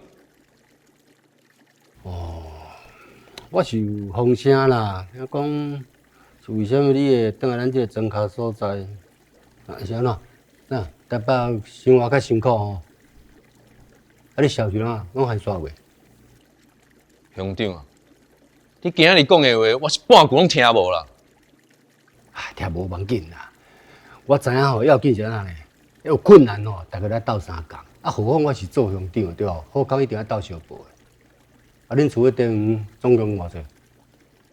Speaker 19: 哦，我是有风声啦，听讲是为啥物你会转来咱这个庄跤所在？啊，是按怎？那台北生活较辛苦吼，啊，你销售哪拢还煞未？
Speaker 5: 乡长啊，你今仔日讲的话，我是半句拢听无啦。
Speaker 19: 啊，听无无要紧啦，我知影吼，要紧是按怎呢？有困难吼，大家来斗相共。啊，何况我是做乡长的对无？好康一定爱斗相报的。啊，恁厝彼地方总共偌济？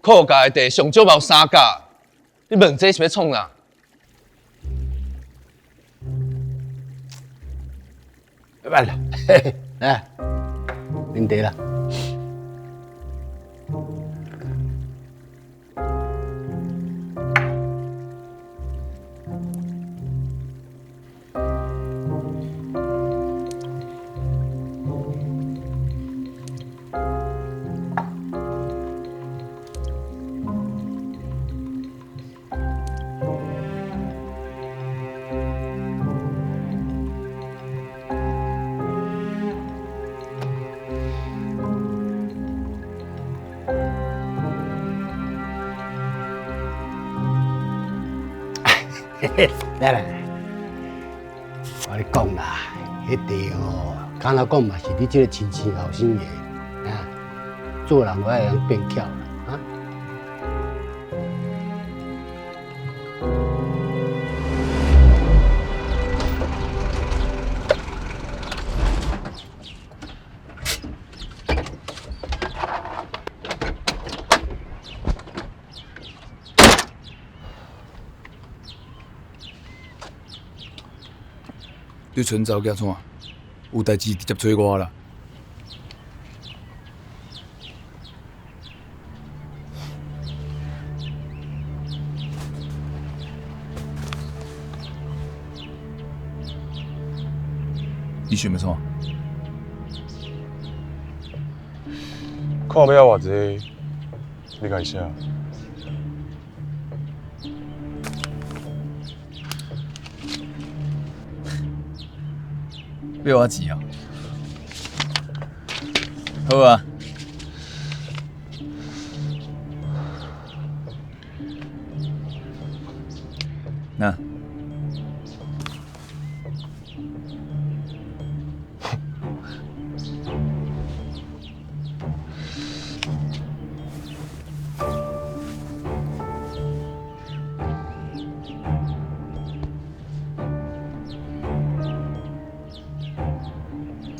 Speaker 5: 靠家的地上少嘛有三甲，你问这是欲创啥？
Speaker 19: 来啦，嘿嘿，来，啉茶啦。来来来，我跟你讲啦，彼地哦，敢若讲嘛是你这个亲生后生的，啊，做人我爱会变巧啦，啊。
Speaker 16: 你賰查某囝创？有代志直接揣我啦。你想欲创？
Speaker 20: 看欲爱偌济，你家己写。
Speaker 16: 欲我钱哦？好啊。那。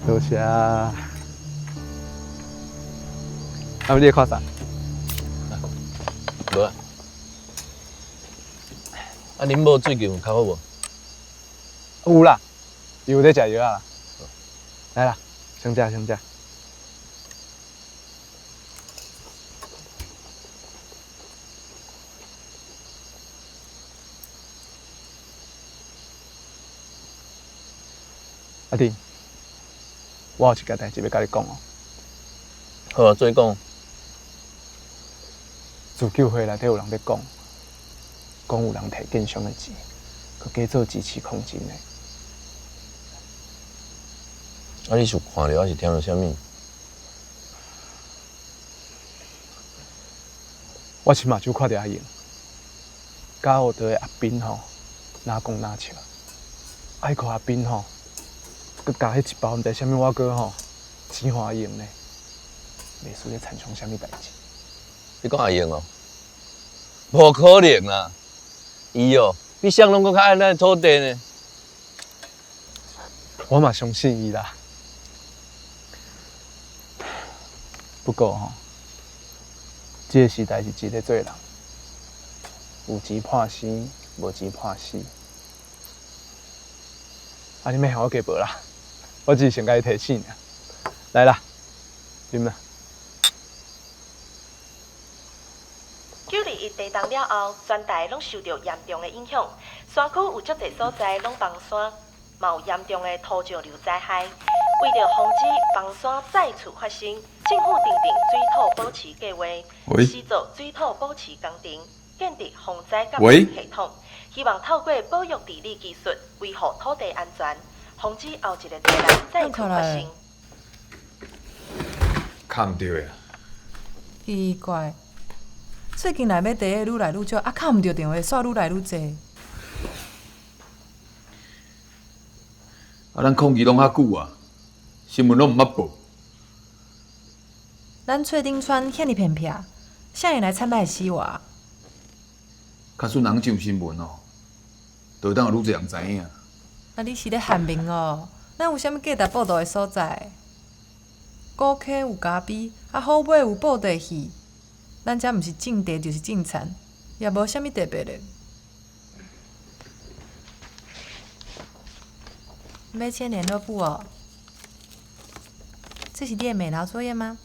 Speaker 2: 多谢。啊，你咧看啥？
Speaker 5: 无啊。啊，恁某最近有较好无？
Speaker 2: 有啦，伊有咧食药啊。来啦，先食先食。阿弟，我有一件代志欲佮你讲哦。
Speaker 5: 好啊，做讲。
Speaker 2: 自救会内底有人咧讲，讲有人提建商的钱，阁假做支持抗争的。
Speaker 5: 啊，你是有看著，还是听著啥物？
Speaker 2: 我亲目睭看著阿英，佮学堂的阿斌吼，哪讲哪笑，啊，彼个阿斌吼，阁共彼一包毋知啥物碗糕吼，钱予阿英呢，袂输咧参像啥物代志。
Speaker 5: 你讲阿英哦，无可能啦！伊哦，比谁拢阁较爱咱的土地呢。
Speaker 2: 我嘛相信伊啦。不过吼，这个时代是钱咧做人，有钱判生，无钱判死。啊，你莫嫌我鸡婆啦，我只是想共伊提醒尔。来啦，啉啦。
Speaker 7: 9·21地动了后，全台拢受著严重的影响，山区有足济所在拢崩山，嘛有严重的土石流灾害。为著防止崩山再次发生，政府订定水土保持计划，施做水土保持工程，建立防灾监测系统，希望透过保育治理技术，维护土地安全，防止后一个灾难再次发生。
Speaker 16: 敲毋著啊！
Speaker 11: 奇怪。最近来买茶的愈来愈少，啊，敲毋著电话，煞愈来愈济。
Speaker 16: 啊，咱抗议拢较久啊，新闻拢毋捌报。
Speaker 11: 咱翠顶村遐尔偏僻，啥会来惨败死活？
Speaker 16: 假使人上新闻哦，就会当有愈济人知影。
Speaker 11: 啊，你是咧喊名哦？咱有啥物价值报道的所在？古溪有咖啡，啊，虎尾有布袋戏。咱遮毋是种地就是种田，也无啥物特别的。欲签联络簿哦？这是你的美劳作业吗？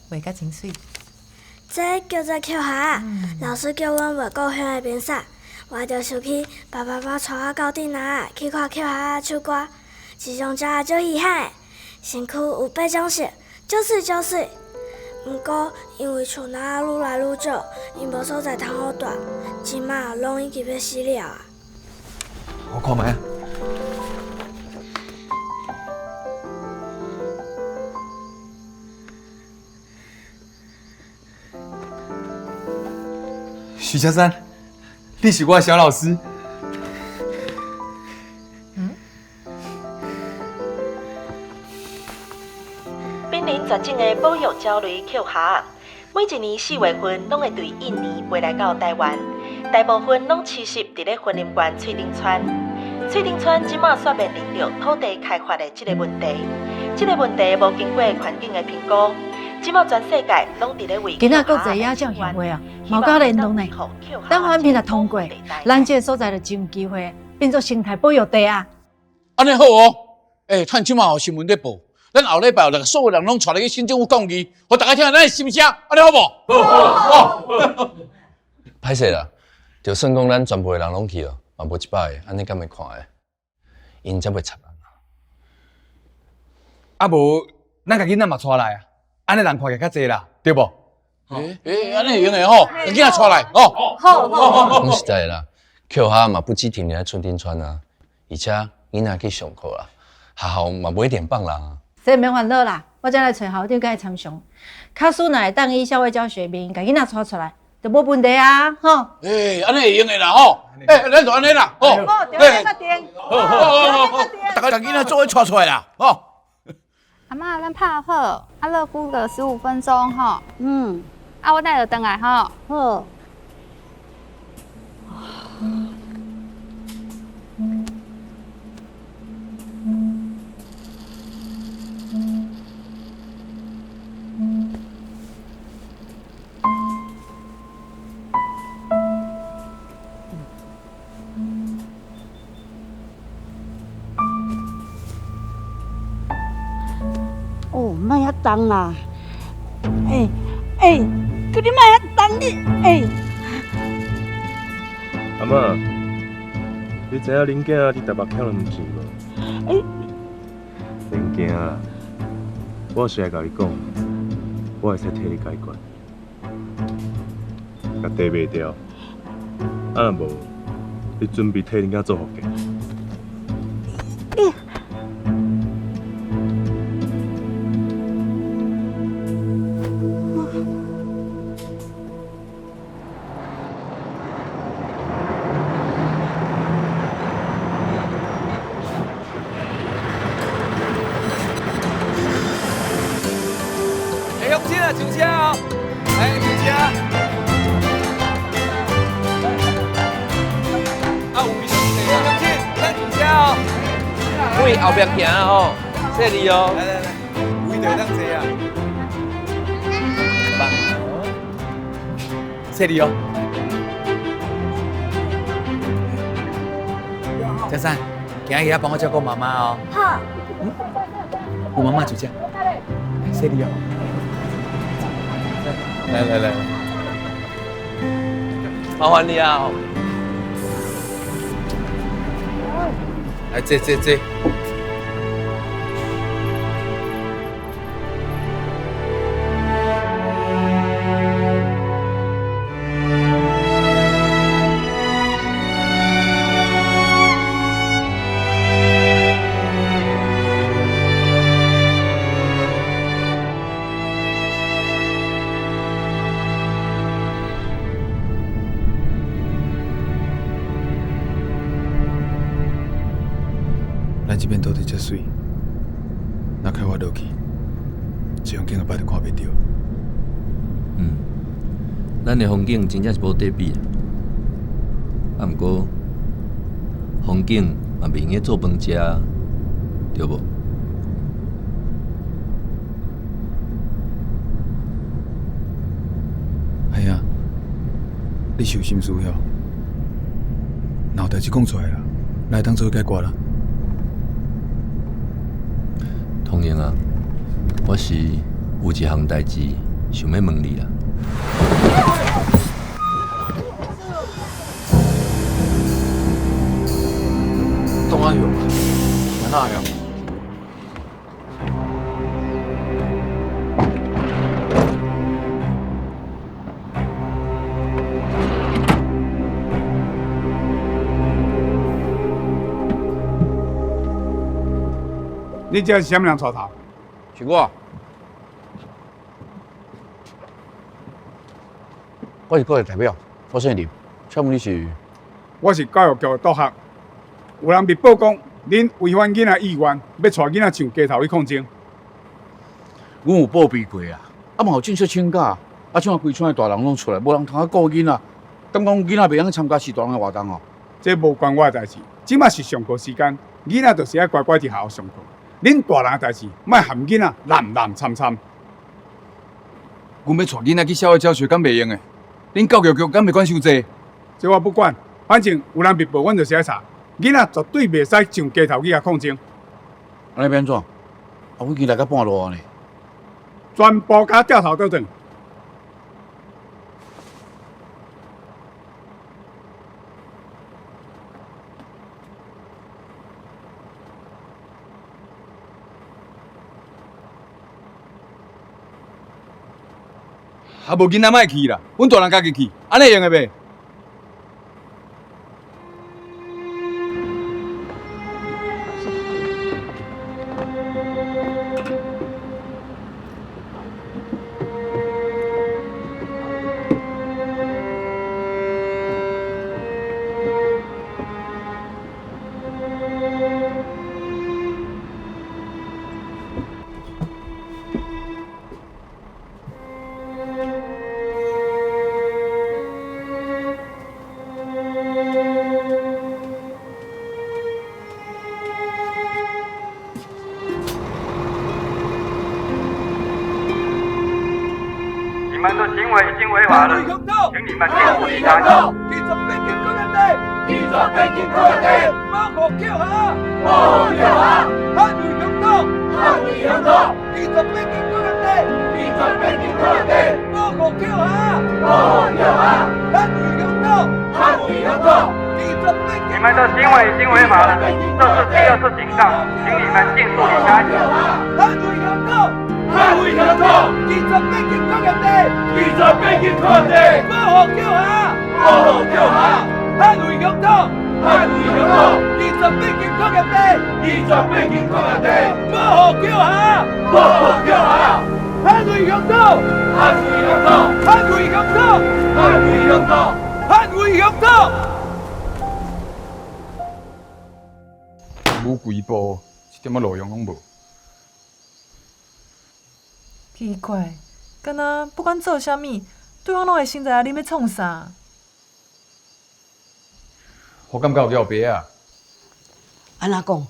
Speaker 11: 画甲真媠。
Speaker 8: 这叫做捡蛤仔，老师叫阮画故乡的景色，我就想起爸爸妈妈带我到顶仔去看捡蛤仔唱歌，这种鸟仔足稀罕的，身躯有八种色，足媠足媠。毋过，因为树林仔愈来愈少，𪜶无所在通好蹛，这马拢已经欲死了啊！
Speaker 16: 我看觅啊。许家山，你是我的小老师。
Speaker 7: 濒临绝种的保育鸟类捡蛤，每一年4月份拢会对印尼飞来到台湾，大部分拢栖息伫咧云林县翠顶村。翠顶村这马煞面临著土地开发的这个问题，这个问题无经过环境的评估，这马全世界拢伫咧为
Speaker 15: 今仔国际野鸟协会啊，嘛有佮联络呢。等环评若通过，咱这个所在就真有机会变做生态保育地啊。
Speaker 13: 按呢好哦，欸，趁这马有新闻咧报。咱后礼拜六所有人拢带来去县政府抗议，予大家听咱的心声，按呢好无？好，好。
Speaker 5: 歹势啦，就算讲咱全部的人拢去了，嘛无100个，按呢敢会看的？𪜶才袂插咱。
Speaker 16: 啊无，咱共囡仔嘛带来啊，按呢人看起来较济啦，对无？
Speaker 13: 欸，按呢会用的吼，共囡仔带来吼。
Speaker 15: 好，好，
Speaker 5: 讲实在的啦，捡蛤嘛不止停留在春天村啊，而且囡仔去上课啦，学校嘛无一定放人啊。
Speaker 15: 这免烦恼啦，我才来揣校长佮伊参详。假使若会当以校外教学名义，共囡仔带出来，就無問題啊，吼。
Speaker 13: 欸，按呢會用的啦吼，欸，咱就按呢啦，吼。
Speaker 15: 好，就按呢決定。
Speaker 13: 好好好好，逐家共囡仔做伙帶出來啦，吼。
Speaker 17: 阿嬤，咱拍好，啊，落久個15分鐘吼。
Speaker 6: 嗯。
Speaker 17: 啊，我等下就轉來吼。
Speaker 6: 好。哦，莫遐重啦！欸欸，叫你莫遐重，你欸。
Speaker 20: 阿嬤，你知影恁囝伫台北欠两钱无？
Speaker 6: 欸。
Speaker 20: 免惊啦，我是来共你讲，我会使替你解决，共地卖掉，啊若无，你准备替恁囝做福建。
Speaker 6: 你。
Speaker 16: 欸，鄉親啊，上車哦！來，上車。啊，有位置啊，鄉親，咱上車哦。
Speaker 5: 位後壁行吼，細膩哦。
Speaker 16: 來來來，有位就會當坐啊。細膩哦。
Speaker 9: 嘉珊，今日要幫我照顧媽媽哦。
Speaker 8: 好。
Speaker 9: 有媽媽就這，細膩哦。
Speaker 5: 來來來，麻煩你啊！來，坐坐坐。
Speaker 16: 咱這片土地遮媠，若開發落去，這風景後擺就看袂著。
Speaker 5: 嗯，咱的風景真正是無得比，啊，毋過風景嘛袂用得做飯食，對無？
Speaker 16: 哎呀，你是有心事哟？若有代誌講出來啦，咱會當做伙解決啦。
Speaker 5: 通英啊，我是有一項代誌想欲問你啦。
Speaker 16: 董阿勇，哪會啊？
Speaker 1: 你這是啥物人帶頭？
Speaker 13: 是我，我是各界代表，我姓林，請問你是？
Speaker 1: 我是教育局的督學，有人密報講，恁違反囡仔意願，欲帶囡仔上街頭去抗爭。
Speaker 13: 阮有報備過啊，啊嘛有正式請假，啊這馬規村的大人攏出來，無人通去顧囡仔，敢講囡仔袂曉參加是大人的活動哦？
Speaker 1: 這無關我的代誌，這馬是上課時間，囡仔就是愛乖乖佇學校上課。恁大人的代誌，莫含囡仔濫濫摻摻。
Speaker 16: 阮欲帶囡仔去校外教學，敢袂用的？恁教育局敢袂管傷濟？
Speaker 1: 這我不管，反正有人密報，阮就是愛查。囡仔絕對袂使上街頭去共抗爭。
Speaker 13: 按呢欲按怎？啊，阮已經來到半路啊呢。
Speaker 1: 全部共掉頭倒轉。
Speaker 16: 啊，無囡仔莫去啦，阮大人家己去，按呢會用的袂？
Speaker 10: 們的行為已經違法了，請你們盡速離開。
Speaker 1: 二十八斤土地，保護叫下，保護叫下，捍衛鄉土，捍衛鄉土。28斤土地，28斤土地，保護叫下，保護叫下，捍衛鄉土，捍衛鄉土。
Speaker 10: 你們的行為已經違法了，這是第二次警告，請你們盡速離開。
Speaker 1: 捍衛鄉土，捍衛鄉土。28斤土地，28斤土地，保護叫下，保護叫下。捍衛鄉土，捍衛鄉土。28斤土地，28斤土地，保護叫下，保護叫下。捍衛鄉土，捍衛鄉土，捍衛鄉土，捍衛鄉土，捍衛鄉土。
Speaker 16: 母規步，一點仔路用攏無。
Speaker 11: 奇怪，敢若不管做啥物，對方攏會先知影你欲創啥。
Speaker 16: 我感覺有叫爸啊。
Speaker 6: 按怎講？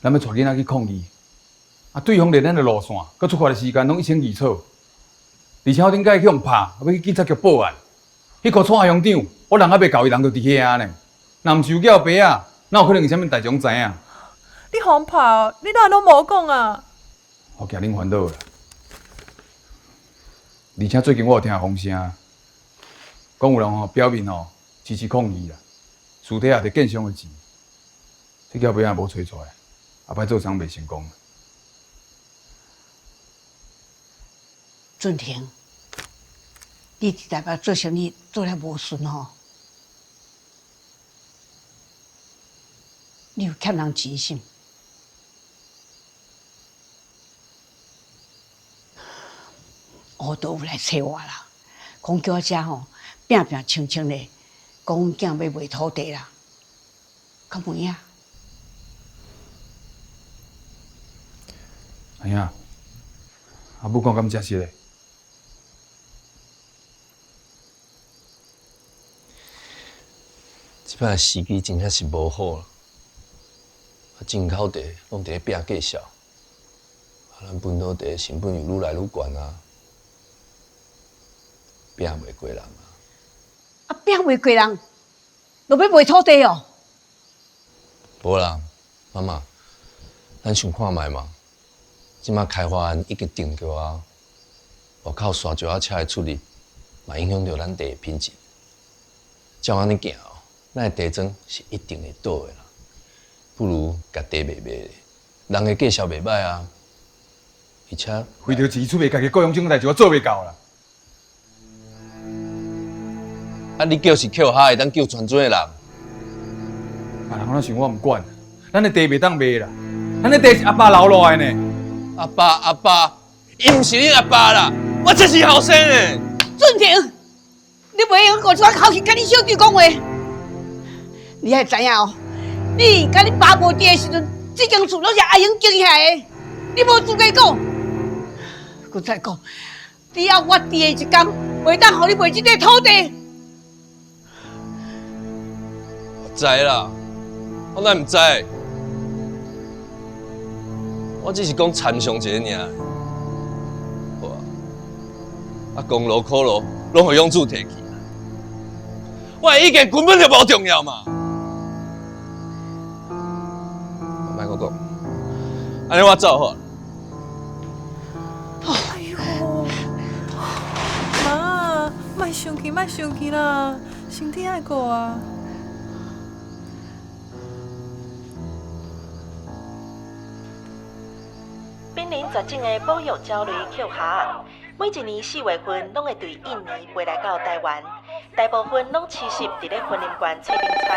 Speaker 16: 咱欲帶囡仔去抗議，啊，對方連咱的路線、佮出發的時間攏一清二楚。而且我頂擺去予拍，欲去警察局報案。彼箍蔡鄉長，我人猶未到，伊人就佇遐呢。若毋是有叫爸啊，哪有可能有啥物代誌攏知影？
Speaker 11: 你予人拍哦，你哪會攏無講啊？
Speaker 16: 我驚恁煩惱啦。而且最近我有聽風聲，講有人吼表面吼支持抗議啦，私底下摕建商的錢，這叫爸仔無揣出來，後擺做生袂成功。
Speaker 6: 俊廷，你佇台北做生意做了無順吼，你有欠人錢是毋？烏都有來揣我啦，講叫我遮吼拼拼清清咧，講阮囝欲賣土地啦，敢有影？
Speaker 16: 阿兄，阿母講敢真實的？
Speaker 5: 這擺時機真正是無好啦，啊，進口茶攏佇咧拼價數，啊，咱本土茶成本又愈來愈懸啊，拼袂過人啊！
Speaker 6: 啊，拼袂過人，就欲賣土地哦？
Speaker 5: 無啦，媽媽，咱想看覓嘛？這擺開發案已經定著啊，外口沙石仔車的出入，嘛影響著咱茶的品質。照按呢行哦，咱的茶莊是一定會倒的啦。不如共茶賣賣，人的價數袂䆀啊，而且
Speaker 16: 為著錢出賣家己故鄉這種代誌，我做袂到啦。
Speaker 5: 啊！你叫是捡蝦，會當救全村的人。
Speaker 16: 別人按怎想我毋管，咱的地袂當賣啦，咱的地是阿爸留落來的呢。
Speaker 5: 阿爸阿爸，伊毋是恁阿爸啦，我才是後生的。
Speaker 6: 俊廷，你袂用顧這款口氣佮你小弟講話，你愛知影哦，你佮你爸無佇的時陣，這間厝攏是阿英經營的，你無資格講。閣再講，只要我佇的一天，袂當予你賣這塊土地。
Speaker 5: 我知啦，我哪毋知？我只是講參詳一下爾。好啊，啊，功勞苦勞攏予勇子提去。我的意見根本就無重要嘛。莫閣講，按呢我走好。
Speaker 11: 哎喲，媽，莫生氣，莫生氣啦，身體愛顧啊。
Speaker 7: 瀕臨絕種的保育鳥類抾蛤，每一年4月份攏會對印尼飛來到台灣，大部分攏棲息佇咧雲林縣翠頂村。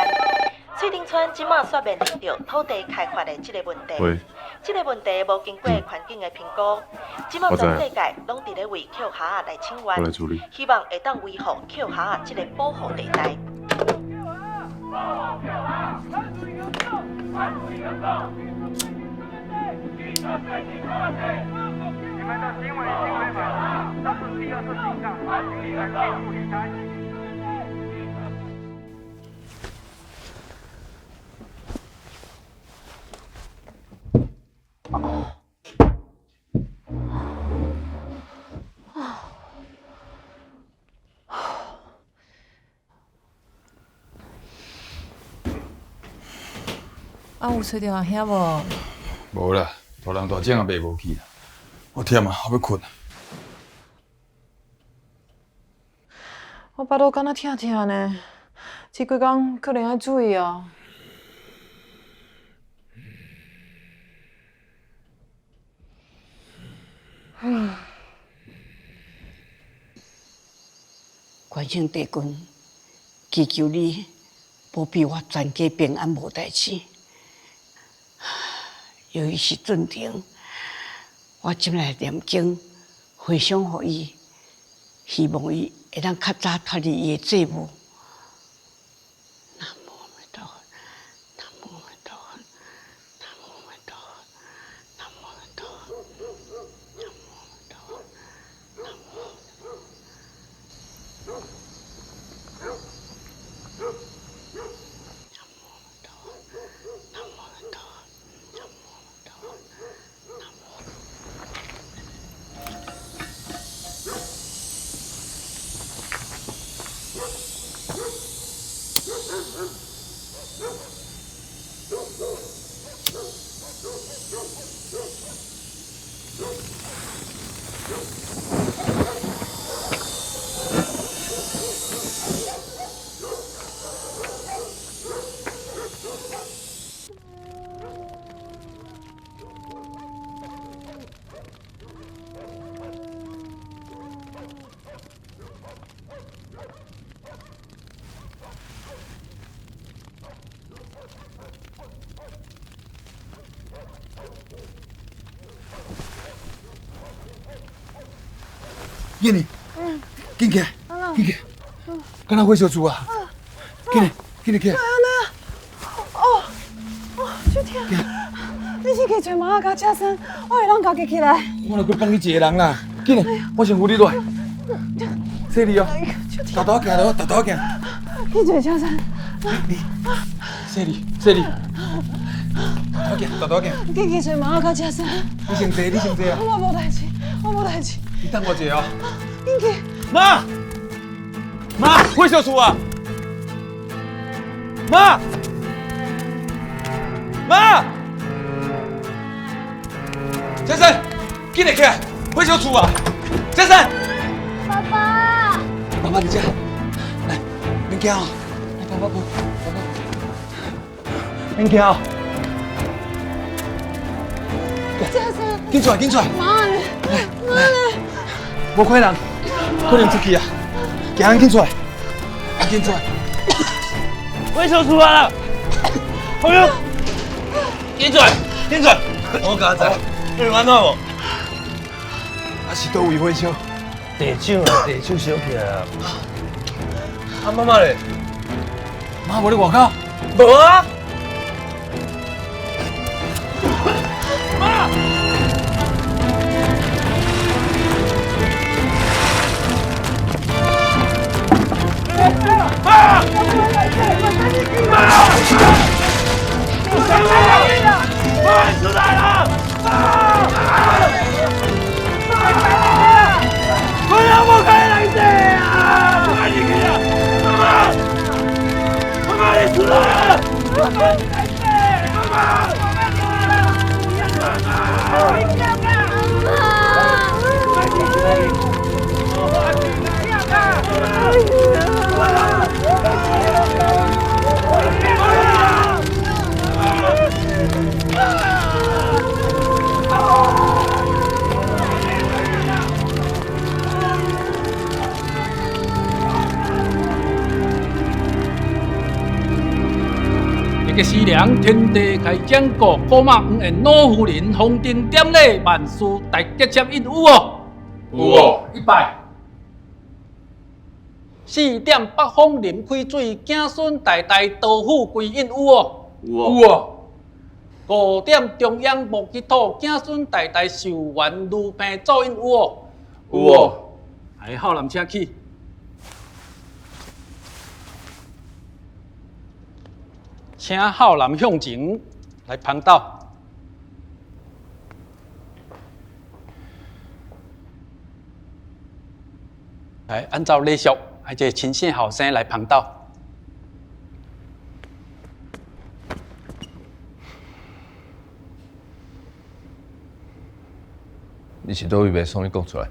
Speaker 7: 翠頂村這馬煞面臨著土地開發的這个問題。這个問題無經過環境的評估，這馬全世界攏佇咧為抾蛤來請願，希望會當維護抾蛤這个保護地帶。
Speaker 10: 你們的行為已經違法了，這是第二次警告，請你們盡速離開。
Speaker 11: 啊，有揣著阿兄無？
Speaker 16: 無啦，大人大種也賣無去啦。我忝啊，我欲睏。
Speaker 11: 我腹肚敢若疼疼呢，這幾工可能愛注意哦。嗯。
Speaker 6: 關聖帝君，祈求你保庇我全家平安無代誌。由於是進程，我這擺來念經回向予伊，希望伊會當較早脫離伊的債務。南無阿彌陀佛，南無阿彌陀佛，南無阿彌陀佛，南無阿彌陀佛，南無阿彌陀佛，南無。
Speaker 16: 燕妮，緊起來，緊起來，敢若火燒厝啊！緊來，緊來起來。
Speaker 11: 哦，哦，足疼！你先去揣媽仔佮車生，我會當家己起來。
Speaker 16: 我若閣放你一個人啦，緊來，我先扶你落來。細膩哦，沓沓仔行落，沓沓仔行。
Speaker 11: 去揣車生。
Speaker 16: 你，細膩，細膩，沓沓仔行，沓沓仔行。
Speaker 11: 緊去揣媽仔佮車生。
Speaker 16: 你先坐，你先坐啊。
Speaker 11: 我無代誌，我無代誌。
Speaker 16: 你等我一下哦。
Speaker 11: 緊去。
Speaker 16: 媽，媽，火燒厝啊！媽，媽，先生，緊來起來，火燒厝啊！先生，
Speaker 8: 爸爸，
Speaker 16: 爸爸佇遮，來，免驚哦，來，爸爸抱，爸爸，免驚哦。
Speaker 11: 先生，
Speaker 16: 緊出來，緊出來。
Speaker 11: 媽咧，媽咧，
Speaker 16: 無可能，可能出去啊！行，緊出來，緊出來。
Speaker 5: 火燒厝啊！哎呦，緊出來，緊出來！我敢知，你有按怎無？
Speaker 16: 啊是佗位火燒？
Speaker 5: 地手啊，地手燒起來啊！啊媽媽咧？
Speaker 16: 媽無咧外口？
Speaker 5: 無啊！
Speaker 16: 媽！媽！媽！媽！出來了！媽！我要不開來這啊！媽，你去啊！媽！媽，你出來啊！媽！媽！
Speaker 3: 一个思量天地开掌故，古马黄燕老夫人封顶典礼，万事大吉签印有无？
Speaker 16: 有哦。
Speaker 3: 一拜。四点北风林开水，子孙代代多富贵印有无？
Speaker 16: 有哦。
Speaker 3: 五点中央木吉土，子孙代代寿元如病祖印有无？
Speaker 16: 有哦。
Speaker 3: 来，浩南请起。请浩南向前来旁道。来，按照礼俗，来这个亲生后生来旁道。
Speaker 5: 你是佗位袂爽？你講出來。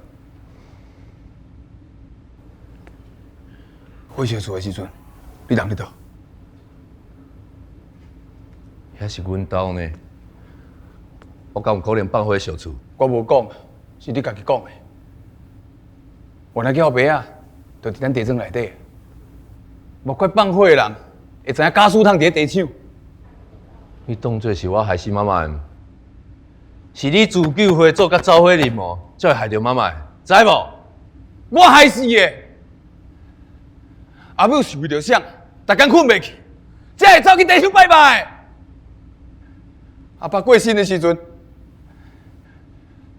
Speaker 9: 火燒厝的時陣，你人佇佗？
Speaker 5: 遐是阮兜呢，我敢有可能放火燒厝？
Speaker 9: 我無講，是你家己講的。原來叫爸仔，就佇咱地莊內底。莫怪放火的人會知影假書通佇咧地廠。
Speaker 5: 你當做是我害死媽媽的？是你自救會做甲走火入魔，才會害著媽媽的，知無？
Speaker 9: 我害死的。阿母是為著啥？逐工睏袂去，才會走去地廠拜拜的。阿爸過身的時陣，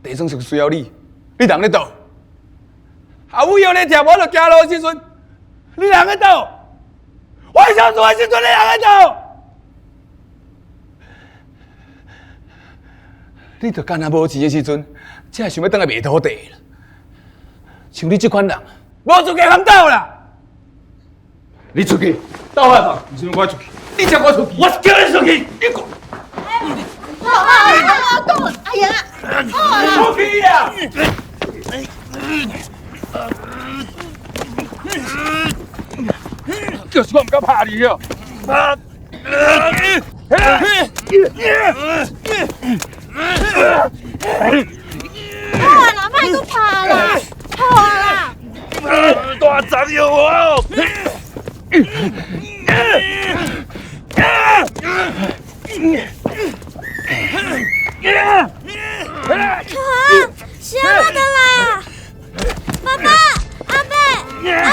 Speaker 9: 地莊上需要你，你人咧佗？阿母用咧聽無就行路的時陣，你人咧佗？我上厝的時陣，你人咧佗？你著干焦無錢的時陣，才會想欲轉來賣土地啦。像你這款人，無資格反斗啦！你出去，鬥下吧。為什麼我出去？你叫我出去，我是叫你出去。你講。
Speaker 14: 好啊，好啊，哎呀，好啊。
Speaker 1: 出去啦！
Speaker 9: 就是我毋敢拍你哦。
Speaker 14: 好啊啦，莫閣拍啦，好啊啦。
Speaker 1: 大髒药我！
Speaker 8: 秋华，是阿媽回來啊！爸爸、阿伯、阿媽回來啊！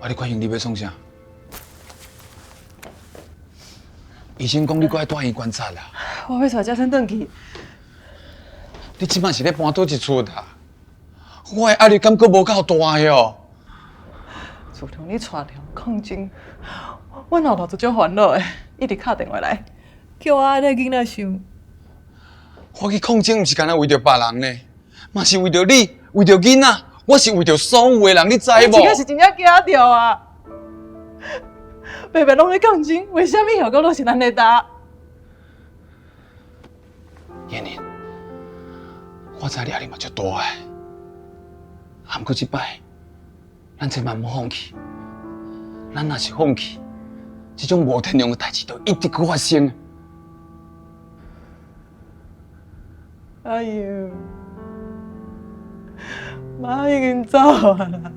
Speaker 9: 啊！你确定你欲创啥？医生講你閣愛住院觀察啦。
Speaker 11: 我欲帶嘉生轉去。
Speaker 9: 你這擺是咧搬佗一出啊？我的壓力敢閣無夠大喲？
Speaker 11: 自從你帶了抗爭，阮老頭就足煩惱的，一直敲電話來，叫我愛咧囡仔想。
Speaker 9: 我去抗爭，毋是干焦為著別人呢，嘛是為著你，為著囡仔。我是為著所有的人，你知無？
Speaker 11: 這個是真正驚著啊！白白攏咧抗爭，為啥物效果攏是咱咧擔？
Speaker 9: 燕玲，我知你壓力嘛足大的，啊，毋過這擺，咱千萬莫放棄。咱若是放棄，這種無天良的代誌就一直閣發生。
Speaker 11: 哎喲！媽已經走啊啦，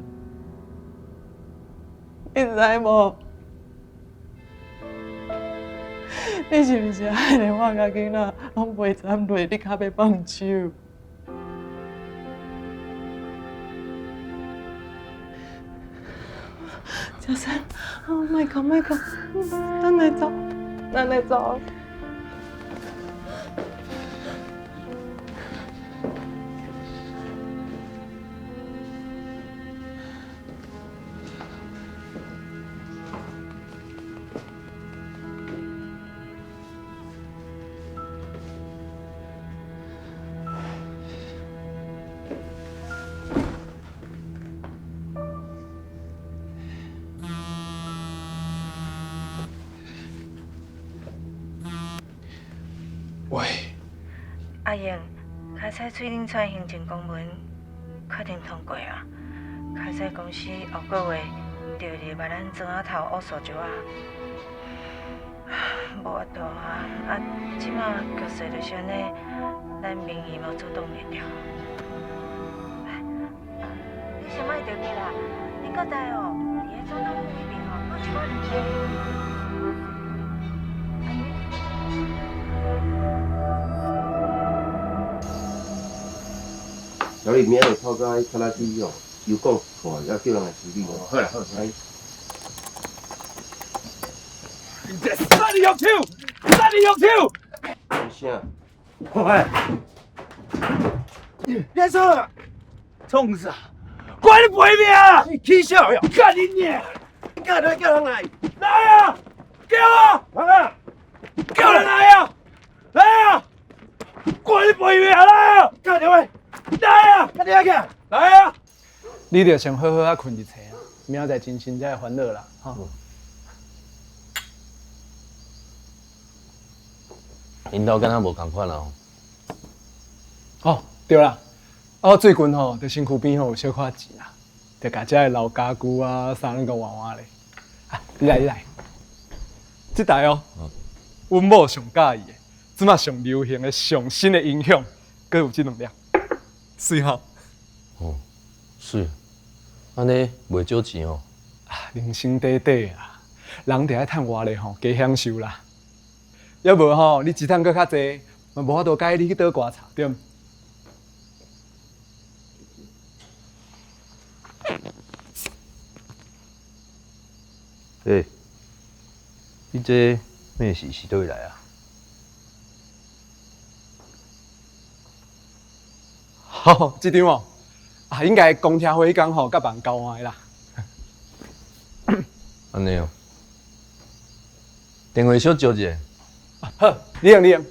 Speaker 11: 你知無？你是毋是愛連我佮囡仔攏陪慘落，你較欲放手？嘉生，哦，莫哭莫哭，咱來走，咱來走。
Speaker 9: 喂，
Speaker 15: 阿英，開採翠林村行政公文確定通過啊！開採公司後個月就入來咱莊仔頭挖沙石仔，無法度啊！啊，這馬局勢就是按呢，咱民意嘛阻擋袂著。著去啦。林國大哦，佇咧總統府彼邊哦，閣有一寡人。
Speaker 12: 小李明仔日透早去卡拉基哦，油管看，啊叫人来处理。
Speaker 9: 好啦好啦。
Speaker 1: 杀你用手！杀你用手！
Speaker 12: 啥？
Speaker 1: 喂，你在创啥？创啥？管你赔命啊！你起笑哟！干你娘！
Speaker 12: 干来叫人来！
Speaker 1: 来啊！叫啊！
Speaker 12: 来啊！
Speaker 1: 叫人来啊！来啊！管你赔命来啊！
Speaker 12: 干电话！
Speaker 1: 来啊！
Speaker 12: 赶紧来！
Speaker 1: 来啊！
Speaker 2: 你著先好好仔睏一醒啊，明仔载精神才会烦恼啦，吼。
Speaker 5: 𪜶兜敢若无仝款啊？
Speaker 2: 哦，对啦，啊，我最近吼，伫身躯边吼有小可钱啦，就共遮的老家具啊啥拢共换换咧。啊，你来，你来，这台哦，阮某上喜欢的，这马上流行的上新的音响，阁有这两粒，媠吼。
Speaker 5: 哦，媠，按呢袂少钱哦。
Speaker 2: 啊，人生短短啊，人著爱趁活咧吼，加享受啦。抑无吼，你钱趁阁较济，嘛无法度佮意你去倒歌册，对毋？
Speaker 5: 欸，你这面试是佗位来啊？
Speaker 2: 吼，这张哦，啊，应该公听会彼工吼，佮别人交换的啦。
Speaker 5: 按呢哦，电话小招一下。
Speaker 2: 好，你用你用。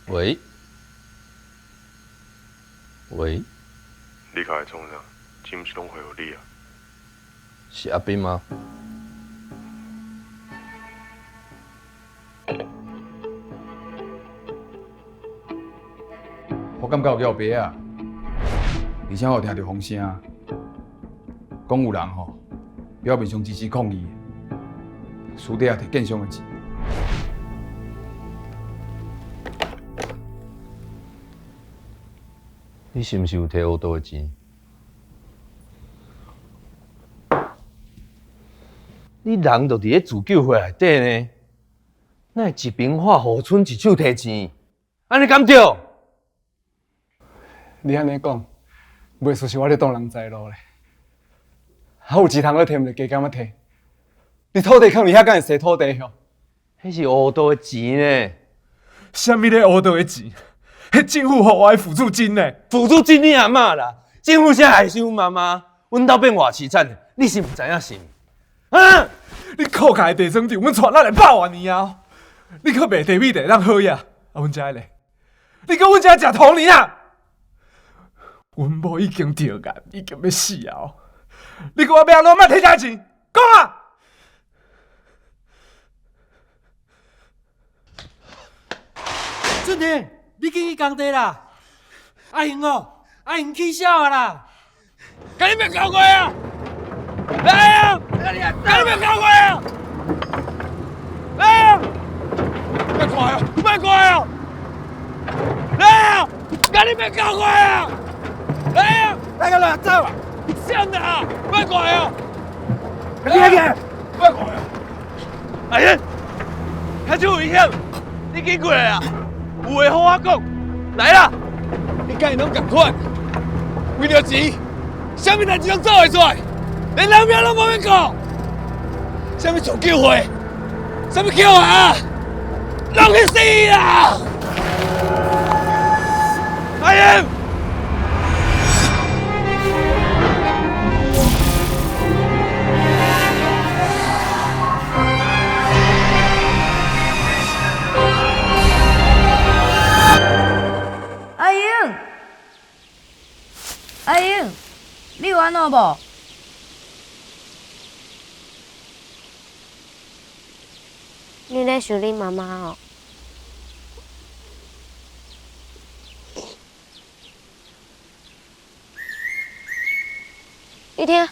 Speaker 5: 喂，喂，
Speaker 20: 你敲来创啥？钱毋是拢汇予你啊？
Speaker 5: 是阿斌吗？
Speaker 9: 我感觉有叫白啊，而且我有听著风声，讲有人吼表面上支持抗议，私底下提建商的钱。
Speaker 5: 你是毋是有提乌道的钱？你人就伫咧自救会内底呢，哪会一边画予村一手提钱？按呢敢对？
Speaker 2: 你按呢讲，袂输是我咧挡人财路咧。啊，有钱通好提，毋就加减仔提。你土地囥伫遐，敢会洗土地吼？
Speaker 5: 彼是乌道的钱呢。
Speaker 16: 啥物咧乌道的钱？彼政府予我的辅助金呢？
Speaker 5: 辅助金你阿嬷啦！政府啥害死阮妈妈？阮兜变偌凄惨，你是毋知影是毋？啊！
Speaker 16: 你扣开地砖场，阮带咱来百外年啊！你阁卖地米地当好呀？啊，阮遮的咧？你阁阮遮食土呢啊？阮某已经得癌，已经欲死啊！你阁我欲按怎莫提这钱？讲啊！
Speaker 1: 俊廷，你紧去工地啦！阿英哦，阿英起痟啊啦！共你免交过啊！来啊！共你免交过啊！来啊！莫看啊！莫看啊！来啊！共你免交过啊！来啊！
Speaker 12: 来个来走啊！
Speaker 1: 啥人啊？莫看啊！
Speaker 12: 你来！
Speaker 1: 莫看啊！阿英，遐就危险，你紧过来啊！有话好好讲，来啦！你佮伊拢仝款，为著钱，啥物代志拢做会出来，连人命拢无免顾。啥物自救会，啥物叫啊，拢去死啦！阿英。
Speaker 18: 阿英，阿英，你有按怎无？
Speaker 8: 你咧想你妈妈哦？你听，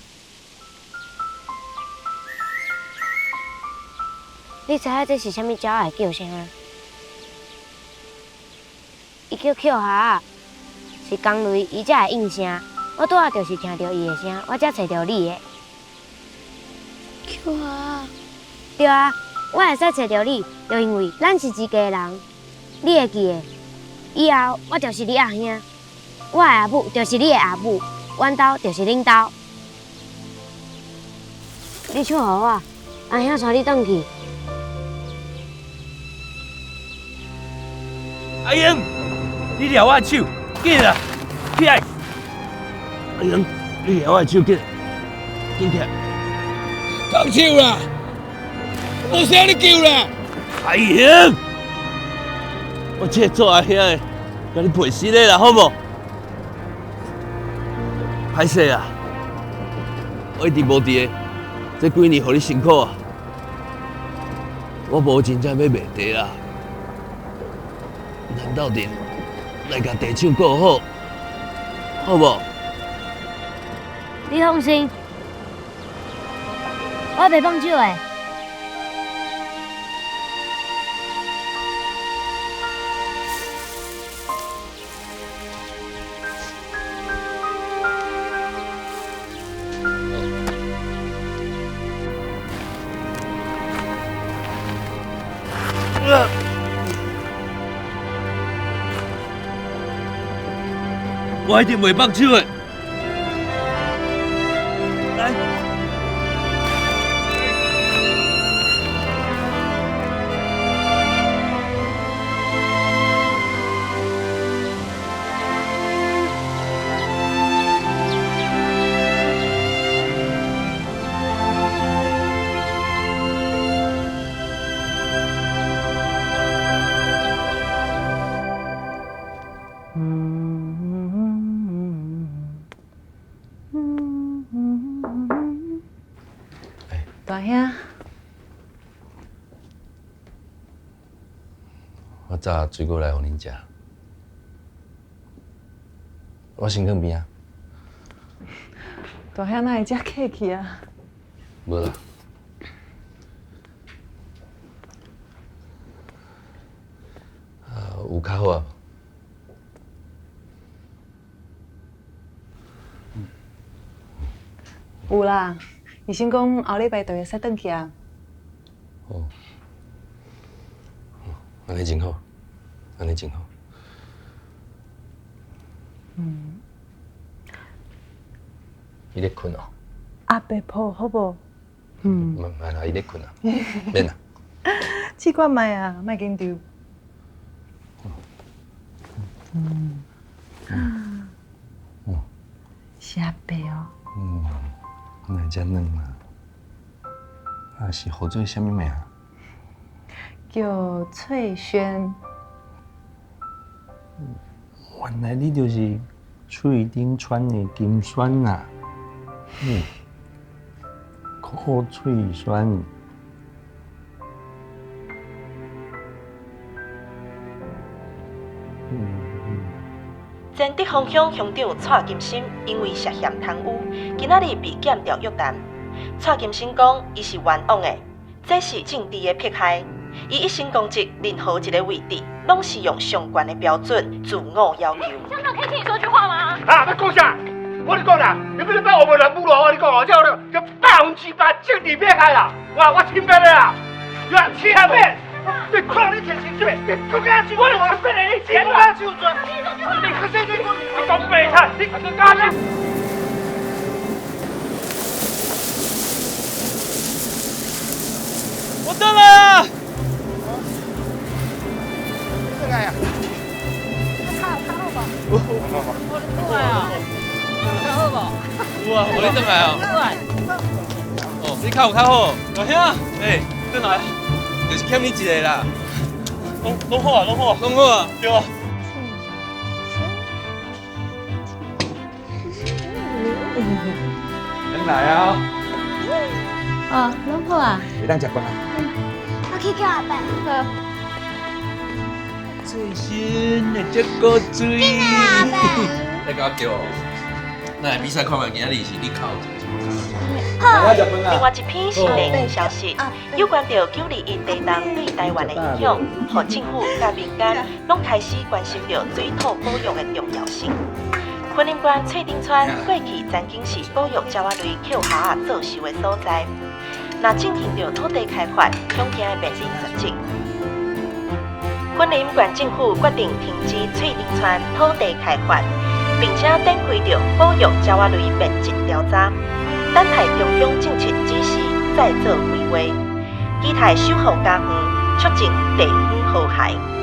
Speaker 4: 你知影這是啥物鳥仔的叫聲嗎？伊叫抾蛤仔，是工雷，伊才會應聲。我拄仔就是聽著伊的聲，我才揣著你的。
Speaker 8: 抾蛤仔。
Speaker 4: 對啊，我會使揣著你，就因為咱是一家人。你會記得，以後我就是你阿兄，我的阿母就是你的阿母，阮兜就是恁兜。你唱予我，阿兄帶你轉去。
Speaker 1: 阿英，你掠我的手，緊啦，起來！阿英，你掠我的手，緊，緊起來！
Speaker 13: 放手啦！無啥你救啦！
Speaker 5: 阿英，我這做阿兄的，共你賠死咧啦，好無？歹勢啊，我一直無佇个，這幾年予你辛苦啊，我無真正欲賣地啦。咱鬥陣來共地手顧好，好無？
Speaker 4: 你放心，我袂放手的。
Speaker 5: 我一定袂放手的。來。
Speaker 11: 大兄，
Speaker 5: 我炸水果來予恁食，我先囥邊仔。
Speaker 11: 大兄哪會遮客氣啊？
Speaker 5: 無啦。啊，有較好啊？
Speaker 11: 有啦。醫生講後禮拜就會使轉去啊。
Speaker 5: 哦，按呢真好，按呢真好。
Speaker 11: 嗯。
Speaker 5: 伊咧睏哦。
Speaker 11: 阿伯抱好無？嗯。
Speaker 5: 毋免啦，伊咧睏啊，免啦。
Speaker 11: 試看覓啊，莫緊張。嗯。嗯。是阿伯哦。
Speaker 5: 嗯。哪會遮軟啊？啊是號做啥物名？
Speaker 11: 叫翠萱。
Speaker 5: 原來你就是喙頂穿的金萱啊！嗯，柯翠萱。
Speaker 7: 前德丰乡乡长蔡金生因为涉嫌贪污，今仔日被检调约谈。蔡金生讲，伊是冤枉的，这是政治的迫害。伊一生公职，任何一个位置，拢是用上悬的标准自我要求。
Speaker 22: 乡长可以听你说句话吗？
Speaker 23: 啊，欲讲啥？我跟你讲啦，你不是把我们人侮辱我，你讲哦，这这8%政治迫害啦！哇，我清白的啦，有七合变。你看你天生这，你国家是我的亲的，你钱啊手转，你可是你你讲白菜，你干啥？
Speaker 1: 我转来啊！
Speaker 23: 转来啊！
Speaker 17: 较好无？
Speaker 1: 有。
Speaker 17: 我转来啊！较好无？
Speaker 1: 有啊，我你转来啊！哦，你较有较好，大兄，哎，转来。就是欠你一个啦，拢好啊，拢好啊，拢好啊，对啊。
Speaker 9: 转来啊！
Speaker 17: 哦，拢好啊。
Speaker 9: 会当食饭啊？
Speaker 8: 我去叫阿伯。
Speaker 17: 好。
Speaker 5: 最新的这个水。
Speaker 8: 紧来阿伯。
Speaker 5: 来共我叫哦。那比赛看觅今仔日是你哭一个。
Speaker 7: 好，另外一篇是地方消息，有關著9·21地動對台灣的影響，予政府佮民間攏開始關心著水土保育的重要性。雲林縣翠頂村過去曾經是保育鳥仔類抾狎仔做岫的所在，若進行著土地開發，恐驚會面臨絕跡。雲林縣政府決定停止翠頂村土地開發，並且展開著保育鳥仔類面積調查，等待中央政策指示再做規劃，期待守護家園，促進地方和諧。